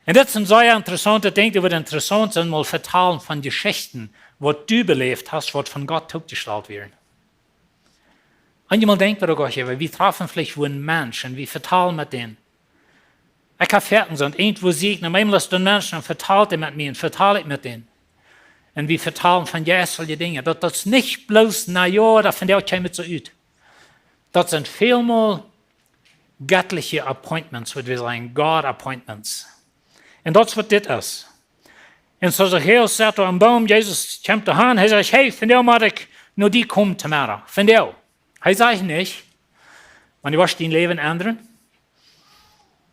Un dit es een sea interessauntet Dinkj, daut woat interessaunt sennen, mol vetalen von Jeschichten, waut du beläft hast, waut von Gott toopjestalt wieren. Eenjemol denkj wie uk aul, wie trafen veleicht wua een Mensch un wie vetalen met dän. Ekj hab Fäaten soo, irjentwua sie ekj noch eemol aus dän Mensch un vetal ekj met am un vetal ekj met dän. Un wie vetalen von jeistliche Dinja. Daut, daut es nich bloos, na jo, daut von dee kjeem et soo ut. Daut sent välmol gettliche appointments, waut wie sajen, God appointments. Un daut es, waut dit es. Un soo Zachäus sett doa opp een Boom, Jesus kjemt doa han, hee sajcht: "Hey, vondoag mott ekj no die komen to Merra. Vondoag." Hee sajcht nich: "Wan du woascht dien Läwen endren,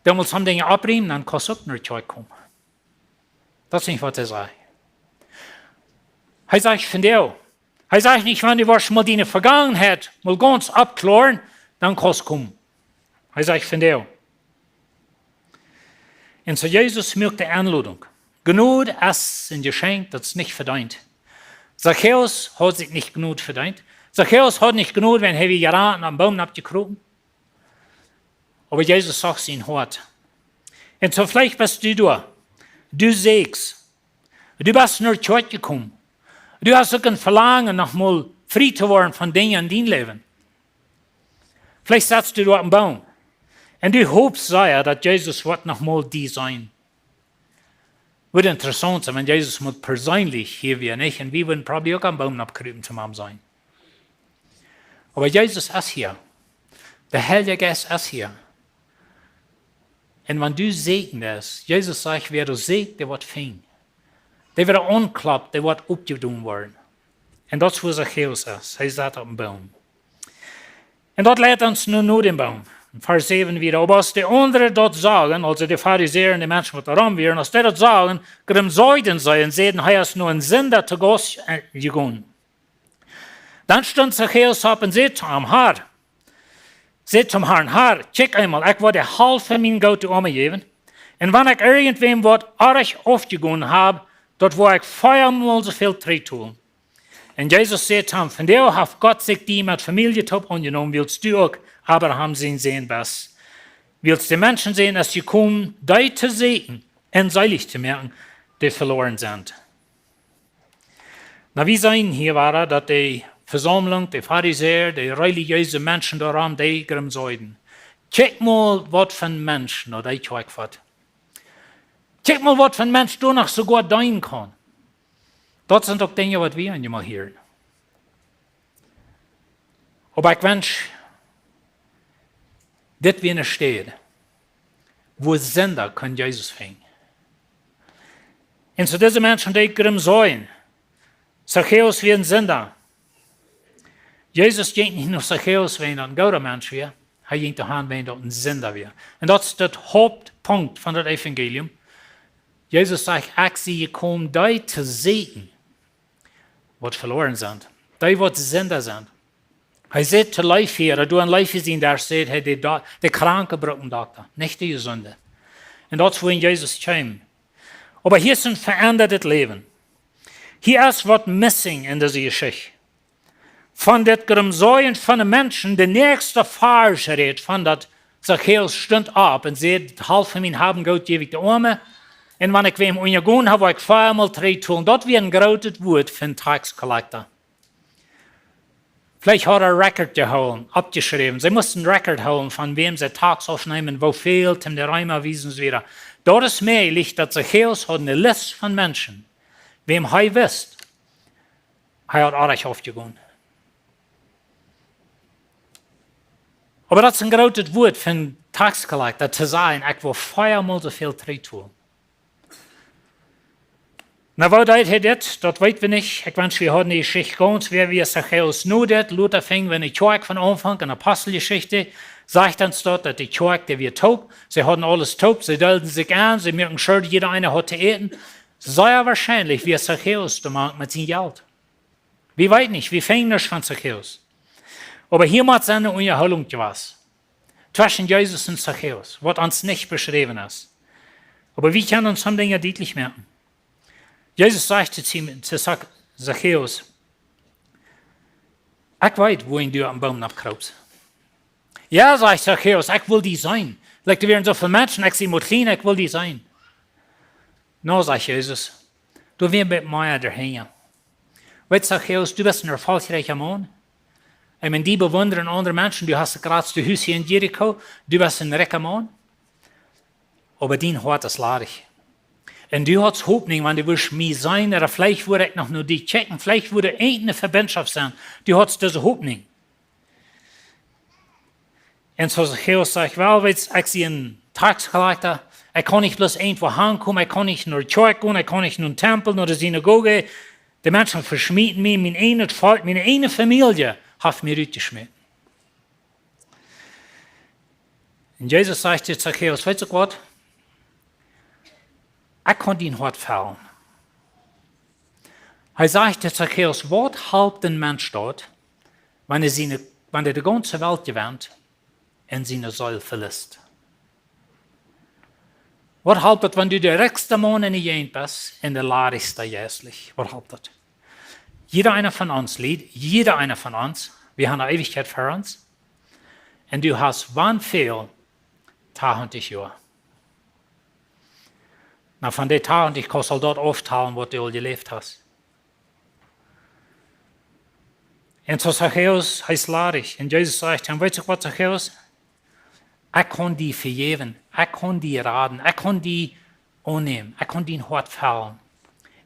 dan motst du soone Dinja oppräumen, dan kaust du uk no de Kjoakj komen." Daut es nich, waut hee sajcht. Hee sajcht: "Vondoag." Hee sajcht nich: "Wan du woascht mol diene Vegangenheit mol gaunz oppkloaren, dan kaust du komen." Hee sajcht: "Vondoag." Un soo Jesus moakt de Enlodunk. Jnod es een Jeschenkj, daut es nich vedeent. Zachäus haud sikj nich Jnod vedeent. Zachäus haud nich Jnod, wan hee wia jerant un opp een Boom noppjekropen. Oba Jesus sach sien Hoat. Un soo veleicht best du doa. Du sitst. Du best no de Kjoakj jekomen. Du hast uk een Velangen, noch mol frie to woaren von Dinja en dien Läwen. Veleicht sitst du doa opp een Boom. Un du hopst sea, daut Jesus woat noch mol die seenen. Wudd interessaunt sennen, wan Jesus mol perseenlich hia wia, nich? Un wie wudden probably uk opp een Boom noppkropen, toom am seenen. Oba Jesus es hia. De Heilje Jeist es hia. Un wan du sieekjen best, Jesus sajcht: "Wäa doa sieekjt, dee woat finjen. Dee, wäa doa aunklopt, dee woat oppjedonen woaren." Un daut es, wua Zachäus es. Hee sett opp een Boom. Un daut leit ons nu no dän Boom. En Varsch säwen wada: "Oba aus de aundre daut sagen," aulsoo de Farisäa un de Menschen, waut doa rom wieren, "aus dee daut sagen, grumsaujden see un säden: Hee es no een Sinda to Gauss, äh, jegonen." Dan stunt Zachäus opp un säd to am: Herr, säd tom Herrn: Herr, kjikj eemol, ekj woa de Halft von mien Goot de Oame jäwen. Un wan ekj irjentwäm waut oajch aufjegonen hab, daut woa ekj veamol soo väl trigjtolen. Un Jesus säd to am: Vondoag haft Gott sikj die met Famielje toop aunjenomen, wiels du uk Abraham sien Sän best. Wiels de Menschensän es jekomen, dee to sieekjen un seelich to moaken, dee veloaren sent. Nu, wie seenen hia wada, daut de Vesaumlunk, de Farisäa, de relijeese Menschen doa rom, dee grumsaujden. Kjikj mol, waut fa een Mensch, no, dee Kjoakj woat. Kjikj mol, waut fa een Mensch doa noch soogoa deenen kaun. Daut sent uk Dinja, waut wie eenjemol hieren. Oba ekj wensch, dit wia eene Städ, wua Sinda kunnen Jesus finjen. Un soo dise Menschen, dee grumsaujden, Zachäus wia een Sinda. Jesus jinkj nich no Zachäus wäajen daut een gooda Mensch wia. Hee jinkj doahan wäajen daut een Sinda wia. Un daut es de Hauptpunkt von daut Evangelium. Jesus sajcht: "Ekj sie jekomen, dee to sieekjen, waut veloaren sent, dee, waut Sinda sent." Hee sajcht to Leevi, ooda doa en Leevi sien Desch sajcht hee: "De, Do-, de Kranke brucken Dokta, nich de Jesunde." Un daut es, wua Jesus kjeem. Oba hia es een veendadet Läwen. Hia es waut missing en dise Jeschicht. Von dit Grumsajen von de Menschen, de näakjste Varsch rät von daut Zachäus stunt opp un säd: "Haulf von mien Haben un Goot jäw ekj de Oame. Un wan ekj wäm unjagonen hab, woa ekj veamol trigjtolen." Daut wia een grootet Wuat fa een Tax collector. Veleicht haud hee Record jehoolen, oppjeschräwen. See musten Record hoolen von wäm see Tax aufneemen, woo väl, toom de Reema wiesen un soo wieda. Daut es mäajlich, daut Zachäus haud eene List von Menschen, wäm hee wist, hee haud oajch aufjegonen. Oba daut es een grootet Wuat fa een Tax collector, to sajen: "Ekj woa veamol soo väl trigjtolen." Na, woo deed hee dit? Daut weet wie nich. Ekj wensch, wie hauden de Jeschicht gaunz, wäa wia Zachäus nu dit. Lota finj wie enne Kjoakj von Aunfank, enne Aposteljeschicht, sajcht ons daut, daut de Kjoakj, dee wia toop. See hauden aules toop, see deelden sikj aun, see muaken sure, jieda eena haud to äten. Sea woarschienlich wia Zachäus doa mank met sien Jelt. Wie weeten nich, wie finjen nuscht von Zachäus. Oba hia mott sennen eene Unjahoolunk jewast tweschen Jesus un Zachäus, waut ons nich beschräwen es. Oba wie kjennen ons soone Dinja dietlich moaken. Jesus sajcht to Sim-, to Zach-, Zachäus: "Ekj weet, wua du oppem Boom nopp kroopst." "Jo," sajcht Zachäus, "ekj well die seenen." Like, doa wieren soo väl Menschen, "Ekj sie mau kjlien, ekj well die seenen." "Nä," sajcht Jesus, "doa wia een bät mea doahinja. Weetst, Zachäus, du best een erfolgreicha Maun. Ekj meen, die bewundren aundre Menschen, du hast daut jratste Hus hia en Jericho, du best een rikja Maun. Oba dien Hoat es ladich. Un du haudst Hopninj, wan du wurscht mie seenen, ooda veleicht wudd ekj noch no die kjikjen, veleicht wudd irjent eene Vebinjschoft sennen. Du haudst dise Hopninj." Un soo Zachäus sajcht: "Well, weetst, ekj sie een Tax collector. Ekj kaun nich bloos irjentwua hankomen, ekj kaun nich no de Kjoakj gonen, ekj kaun nich no dän Tempel, no de Sinagoge. De Menschen veschmieten mie, mien eejnet Volkj, miene eejne Famielje haft mie rutjeschmäten." Un Jesus sajcht to Zachäus: "Weetst du waut? Ekj kaun dien Hoat fellen." Hee sajcht to Zachäus: "Waut halpt een Mensch daut, wan hee siene, wan hee de gaunze Welt jewennt un siene Seel veliest? Waut halpt daut, wan du de rikjste Maun en de Jäajent best un de ladichste jeistlich? Waut halpt daut?" Jieda eena von ons, Lied, jieda eena von ons, wie haben eene Eewichkjeit ver ons. Un du hast, wan väl, tachentich Joa. Na, von dee tachentich kaust aul daut auftalen, waut du aul jeläft hast. Un soo Zachäus, hee es ladich. Un Jesus sajcht am: "Weetst du waut, Zachäus? Ekj kaun die vejäwen. Ekj kaun die raden. Ekj kaun die aunnämen. Ekj kaun dien Hoat fellen."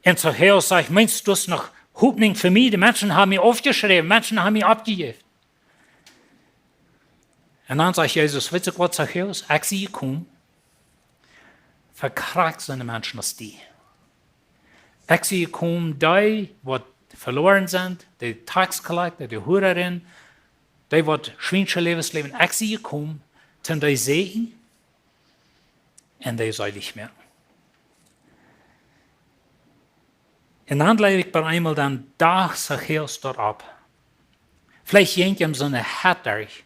Un Zachäus sajcht: "Meenst du, du hast noch Hopninj fa mie? De Menschen haben mie aufjeschräwen. Menschen haben mie oppjejäft." Un dan sajcht Jesus: "Weetst du waut, Zachäus? Ekj sie jekomen, fa krakjt soone Menschen aus die. Ekj sie jekomen, dee, waut veloaren sent, de Tax collector, de Huararin, dee, waut schwiensche Läwes läwen. Ekj sie jekomen, toom dee säajnen un dee seelich moaken." Un dan jleew ekj, bie eemol dan docht Zachäus doaropp. Veleicht jinkj am soone Hett derch,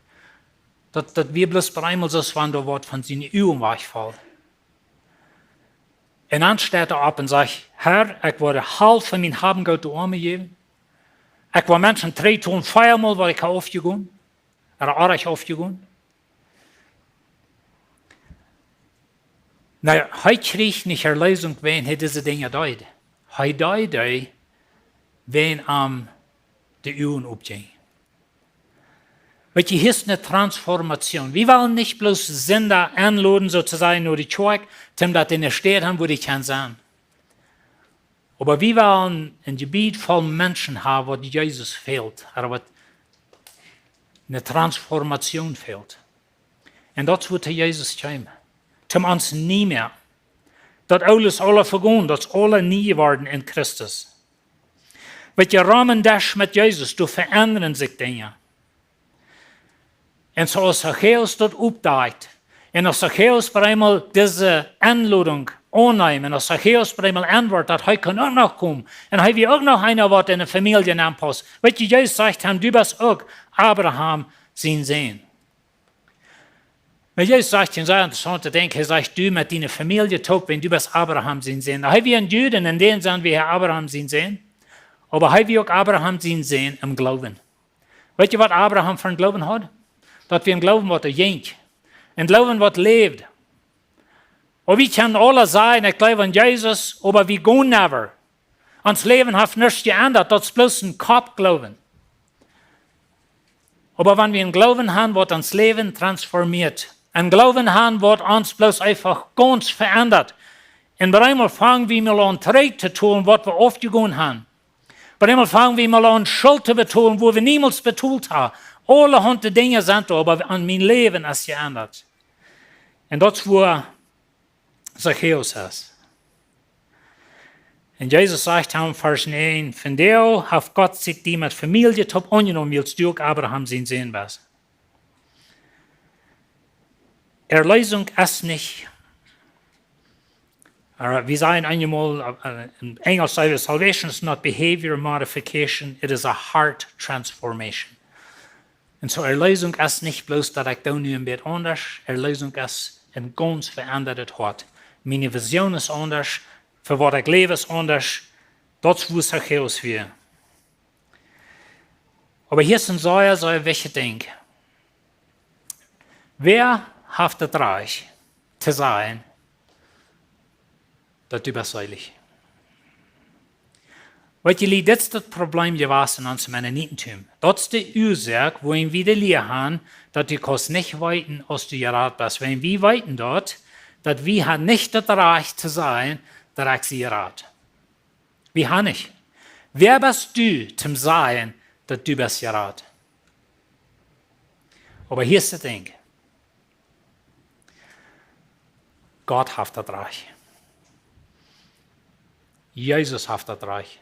daut, daut wia bloos bie eemol soo aus wan doa waut von siene Uagen wajchfoll. Un dan steit hee opp un sajcht: "Herr, ekj woa de Halft von mien Haben un Goot de Oame jäwen. Ekj woa Menschen trigjtolen, veamol waut ekj hab aufjegonen, ooda oajch aufjegonen." Na, hee kjrieech nich Erleesunk, wäajen hee dise Dinja deed. Hee deed dee, wäajen am de Uagen opjinjen. Weetst du, hia es eene Transformatie. Wie wellen nich bloos Sinda enloden, soo to sajen, no de Kjoakj, toom daut enne Städ haben, wua dee kjennen sennen. Oba wie wellen een Jebied voll Menschen haben, waut Jesus fält, ooda waut eene Transformatie fält. Un daut es, wua Jesus kjeem. Toom ons nie moaken. Daut Oole es aula vegonen, daut es aula nie jeworden en Christus. Weet jie, rom een Desch met Jesus, doa veendren sikj Dinja. Un soo aus Zachäus daut oppdakjt, un aus Zachäus bie eemol dise Enlodunk aunnemt, un aus Zachäus bie eemol auntwuat, daut hee kunn uk noch komen, un hee wia uk noch eena, waut enne Famielje nenpaust. Weet jie, Jesus sajcht am: "Du best uk Abraham sien Sän." Oba Jesus sajcht, un sea interessaunt to denkjen, hee sajcht: "Du met diene Famielje toop, wiels du best Abraham sien Sän." Hee wia een Jud, un en dän Senn wia hee Abraham sien Sän. Oba hee wia uk Abraham sien Sän em Gloowen. Weet jie, waut Abraham fa een Gloowen haud? Daut wia een Gloowen, waut doa jinkj. Een Gloowen, waut läwd. Oba wie kjennen aule sajen: "Ekj jleew aun Jesus", oba wie go nowhere. Ons Läwen haft nuscht jeendat, daut es bloos een Koppgloowen. Oba wan wie een Gloowen haben, waut ons Läwen transformieet, een Gloowen haben, waut ons bloos eefach gaunz veendat, un bie eemol fang wie mol aun trigj to doonen, waut wie aufjegonen haben. Bie eemol fang wie mol aun Schult to betolen, wua wie niemols betolt haben. Aulahaunt Dinja sent doa, oba aun mien Läwen es jeendat. Un daut es, wua Zachäus es. Un Jesus sajcht am, Varsch näajen: "Vondoag haft Gott sikj die met Famielje toop aunjenomen, wiels du uk Abraham sien Sän best." Erlösung es nich, äh, wie sajen eenjemol, äh, em Enjlisch saj wie: "Salvation is not behavior modification, it is a heart transformation." Un soo, Erlösung es nich bloos, daut ekj doo nu een bät aundasch. Erlösung es een gaunz veendadet Hoat. Miene Vision es aundasch, fa waut ekj läw es aundasch. Daut es, wua Zachäus wia. Oba hia es een sea, sea wichtjet Dinkj. Wäa haft daut Rajcht to sajen, daut du best seelich? Weet jie, dit es daut Problem jewast en ons Mennonitentum. Daut es de Uasoak, wuarom wie de Lia haben, daut du kaust nich weeten, aus du jerat best. Wan wie weeten daut, daut wie haben nich daut Rajcht to sajen, daut ekj sie jerat. Wie haben nich. Wäa best du, toom sajen, daut du best jerat? Oba hia es daut Dinkj. Gott haft daut Rajcht. Jesus haft daut Rajcht.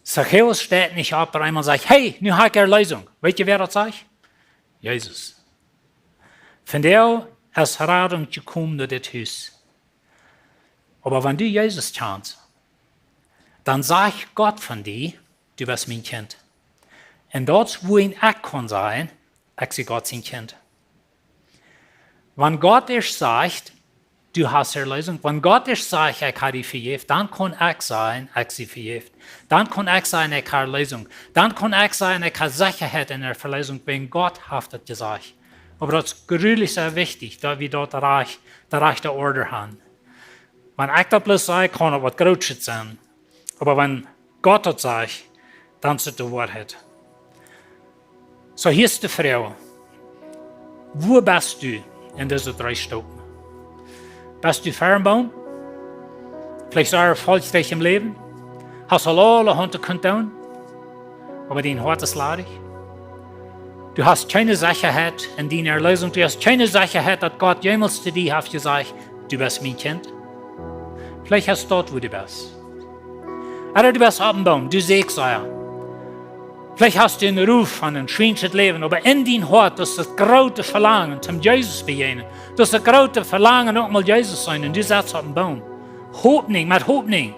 Zachäus steit nich opp un eemol sajcht: "Hey, nu hab ekj Erlösung." Weet jie, wäa daut sajcht? Jesus. Vondoag es Radunk jekomen no dit Hus. Oba wan du Jesus kjanst, dan sajcht Gott von die: "Du best mien Kjint." Un daut es, wua ekj kaun sajen, ekj sie Gott sien Kjint. Wan Gott ieescht sajcht: "Du hast Erlösung", wan Gott ieescht sajcht: "Ekj hab die vejäft", dan kaun ekj sajen: "Ekj sie vejäft." Dan kaun ekj sajen: "Ekj hab Erlösung." Dan kaun ekj sajen: "Ekj hab Sechaheit en de Erlösung, wiels Gott haft daut jesajcht." Oba daut es jreslich sea wichtich, daut wie daut rajcht, de rajchte Order haben. Wan ekj daut bloos saj, kaun et waut Grootet sennen. Oba wan Gott daut sajcht, dan es et de Woarheit. Soo, hia es de Froag: Wua best du en dise dree Stopen? Best du ver dän Boom? Veleicht sea erfolgreich em Läwen? Hast aul aulahaunt kunt doonen? Oba dien Hoat es ladich. Du hast kjeene Sechaheit en diene Erlösung. Du hast kjeene Sechaheit, daut Gott jemols to die haft jesajcht: "Du best mien Kjint." Veleicht es daut, wua du best. Ooda du best opp dän Boom, du sitst doa. Veleicht hast du een Ruf von een schwienschet Läwen, oba en dien Hoat, daut es daut groote Velangen, toom Jesus bejäajnen. Daut es daut groote Velangen, uk mol Jesus sennen. Un du sitst opp dän Boom. Hopninj, met Hopninj.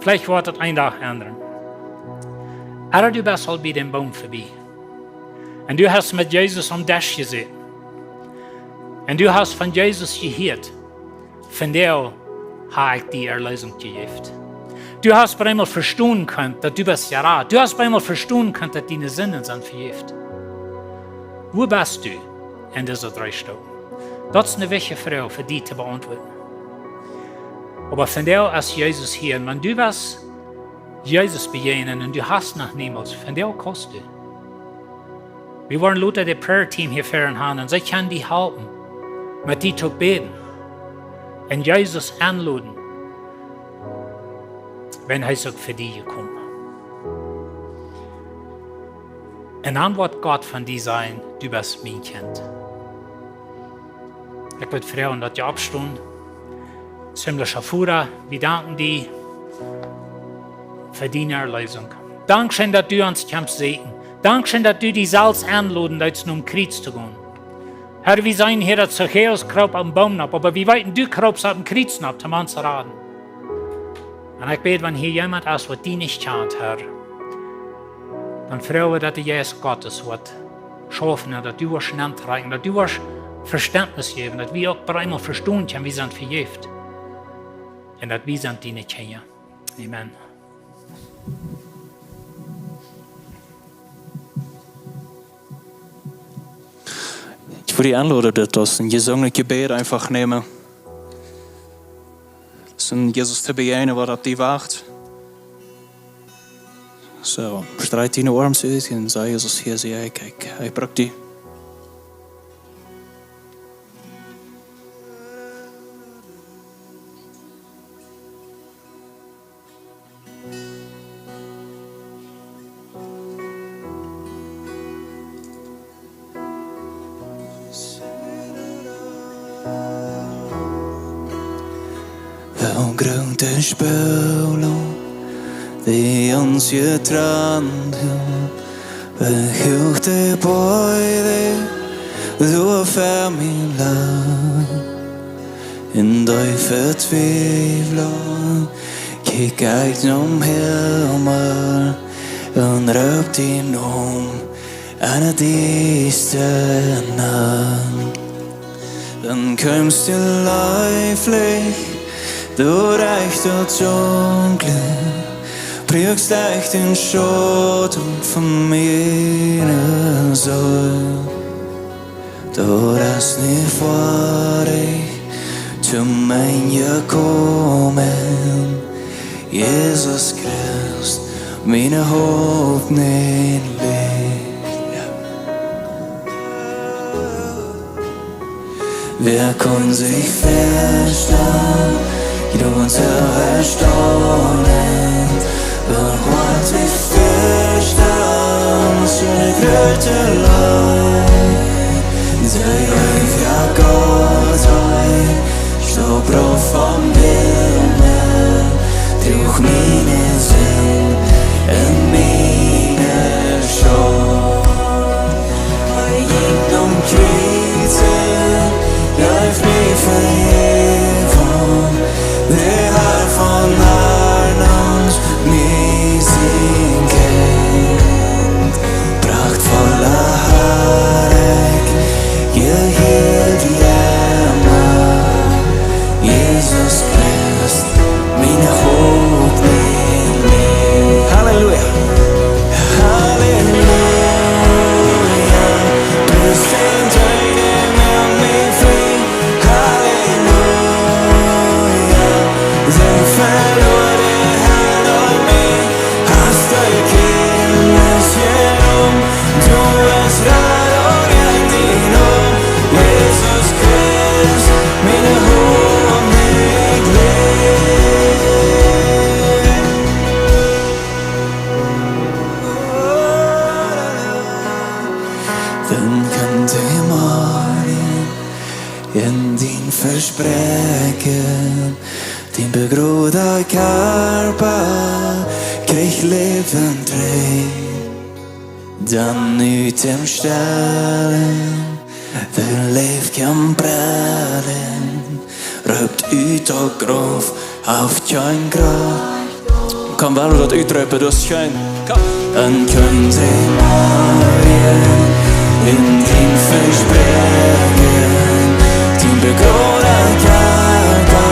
Veleicht woat et een Dach endren. Ooda du best aul bie dän Boom verbie. Un du hast met Jesus aum Desch jesäten. Un du hast von Jesus jehieet: "Vondoag hab ekj die Erlösung jejäft." Du hast bie eemol vestonen kunt, daut du best jerat. Du hast bie eemol vestonen kunt, daut diene Sinden sent vejäft. Wua best du en dise dree Stopen? Daut es eene wichtje Froag fa die to beauntwuaden. Oba vondoag es Jesus hia. Un wan du west Jesus bejäajnen un du hast noch niemols, vondoag kaust du. Wie woaren lota daut Prayer Team hia väaren haben un see kjennen die halpen, met die to bäden un Jesus enloden, wan hee es uk fa die jekomen. Un dan woat Gott von die sajen: "Du best mien Kjint." Ekj wudd froagen, daut jie oppstonen. Himmlischa Voda, wie danken die fa diene Erlösung. Dankscheen, daut du ons kjemst säkjen. Dankscheen, daut du die selfst enloden deist, om Kjriez to gonen. Herr, wie seenen hia, daut Zachäus kroop opp een Boom nopp, oba wie weeten, du kroopst opp een Kjriez nopp, om ons to raden. Un ekj bäd, wan hia jemaunt es, waut die nich kjant, Herr, dan froag wie, daut de Jeist Gottes woat schaufen un daut du woascht nentrakjen, daut du woascht Vestentnis jäwen, daut wie uk opp eemol vestonen kjennen, wie sent vejäft. Un daut wie sent diene Kjinja. Amen. Ekj wudd die enloden, daut aus een jesongenet Jebäd eefach nämen. Daut es een Jesus to bejäajnen, waut opp die wacht. Soo, strakj diene Oarms ut un saj: Jesus, hia sie ekj, ekj, ekj bruck die. Woo groot de Spolunk, dee ons jetrant haft, woo huach de Boajch, dee ver mie lach. En de Vetwiewlunk kjikj ekj nom Himmel un roop dienen Nomen enne diestre Nacht. Dan kjeemst du leeflich derch daut Dunkle, bräakjst dän Schauten von miene Seel. Daut es nu fa die to mie jekomen, Jesus Christ, miene Hopninj un Licht. Wäa kunn sikj väastalen, jie doa ons auferstonen, un waut wie väastalen, soo groote Leew, dee eewja Gott, dee stieet opp vom Himmel, droag miene Sind un miene Schult. Hee jinkj nom Kjriez, jeef mie Vejäwunk, de Har von Harn, mie sien Kjint, prachtvolle Harlichkjeit, jehieet die Ea, Jesus Christ, miene Hopninj un Licht. Halleluja. Halleluja. Best du dee, dee moakt mie frie. Halleluja. Sent veloaren, Herr, opp mie. Hast du Kjäakjnis jenomen. Du best Radunk en dien Nomen, Jesus Christ, miene Hopninj un Licht. Dan kjemt de Morjen un dien Vespräakjen, dien begroowda Kjarpa kjricht Läwen trigj. Dan ut däm Stellen, de Leew kjemt prellen, roopt ut daut Grauf, haft kjeen Krauft. Kaun well daut utroopen, daut es scheen. Komm. Dan kjemt de Morjen un dien Vespräakjen, dien begroowda Kjarpa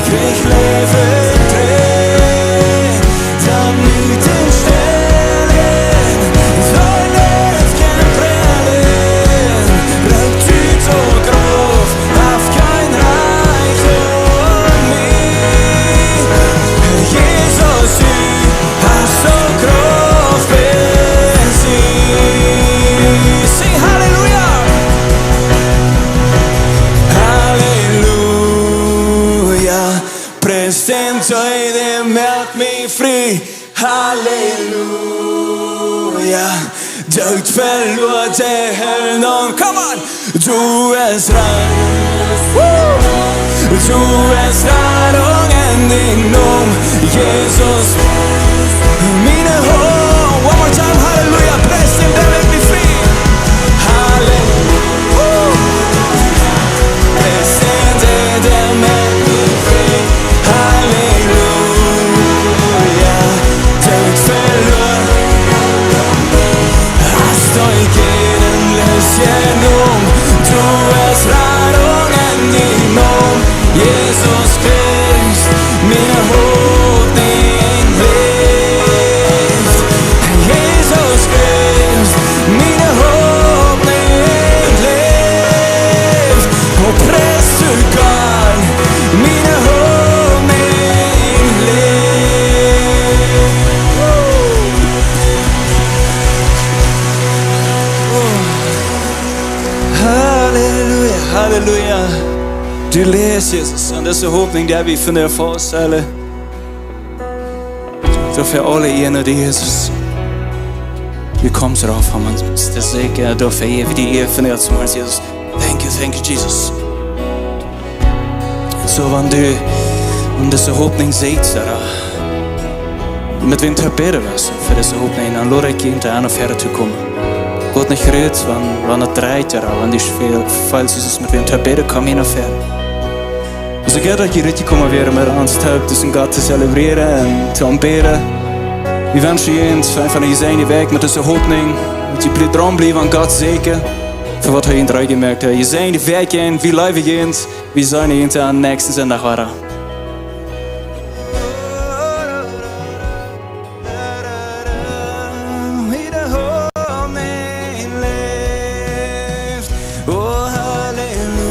kjricht Läwen trigj. Dan ut däm Stellen, de Leew kjemt prellen, roopt ut daut Grauf, haft kjeen Rajcht aun mie. Jesus, du best soo groot, best du. Sinj Halleluja. Halleluja. Pries dän, dee moakt mie frie. Halleluja. Doot veloaren, Herr, dan, come on. Du best Radunk. Woo! Du best Radunk en dien Nomen, Jesus. Miene Du läfst, Jesus, un dise Hopninj, dee wie von die faststalen. Doafäa aule Ea no die, Jesus. Du kjemst rauf, Harr, daut es secha. Doafäa wie die Ea von die, Jesus. Thank you, thank you, Jesus. Soo, wan du, wan du dise Hopninj seenen deist, met wäm du bäden west fa dise Hopninj, dan lod ekj die en, no väaren to komen. Woat nich rut, wan, wan et dreit, ooda wan du väl, väl, Jesus, met wäm du bäden, komm hia no väaren. Soo goot daut jie hia jekomen wieren, met ons toop disen Gott to celebrieren un to aunbäden. Wie wenschen junt eefach eene jesäajende Wäakj met dise Hopninj. Daut jie blie-, draun bliewen un Gott säkjen fa waut hee en drei jemoakt haft. Jesäajende Wäakj, wie leewen junt. Wie seenen junt aum näakjsten Sindach wada. Wie de Hopninj läft. Oh, Halleluja.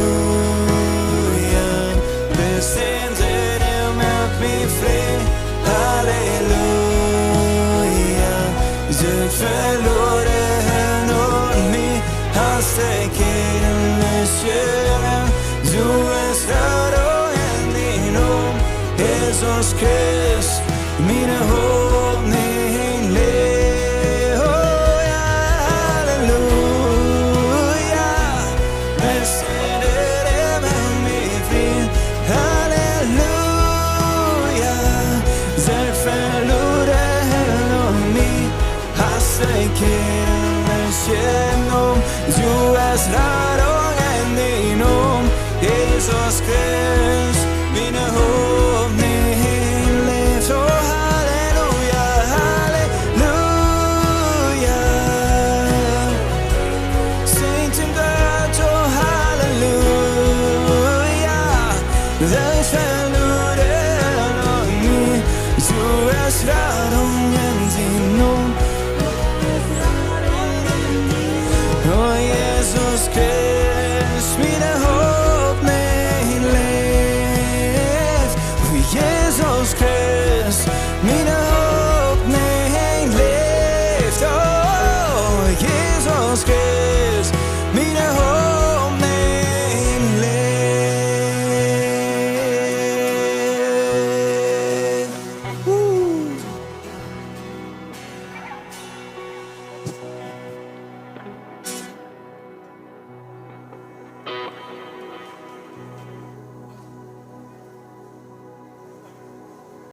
Best du en Sän, dee moakt mie frie. Halleluja. Sent veloaren un mie hast du kjennen schirmen. Du best Radunk en dien Nomen, Jesus Christ, miene Hopninj läft. Oh, Halleluja. Best du en Sän, dee moakt mie frie. Halleluja. Sent veloaren un mie hast du kjennen schirmen. Du best Radunk en dien Nomen, Jesus Christ, miene Hopninj läft. Oh, Halleluja, Halleluja. Sinj to Gott, oh, Halleluja. Sent veloaren un mie, du best Radunk en dien Nomen.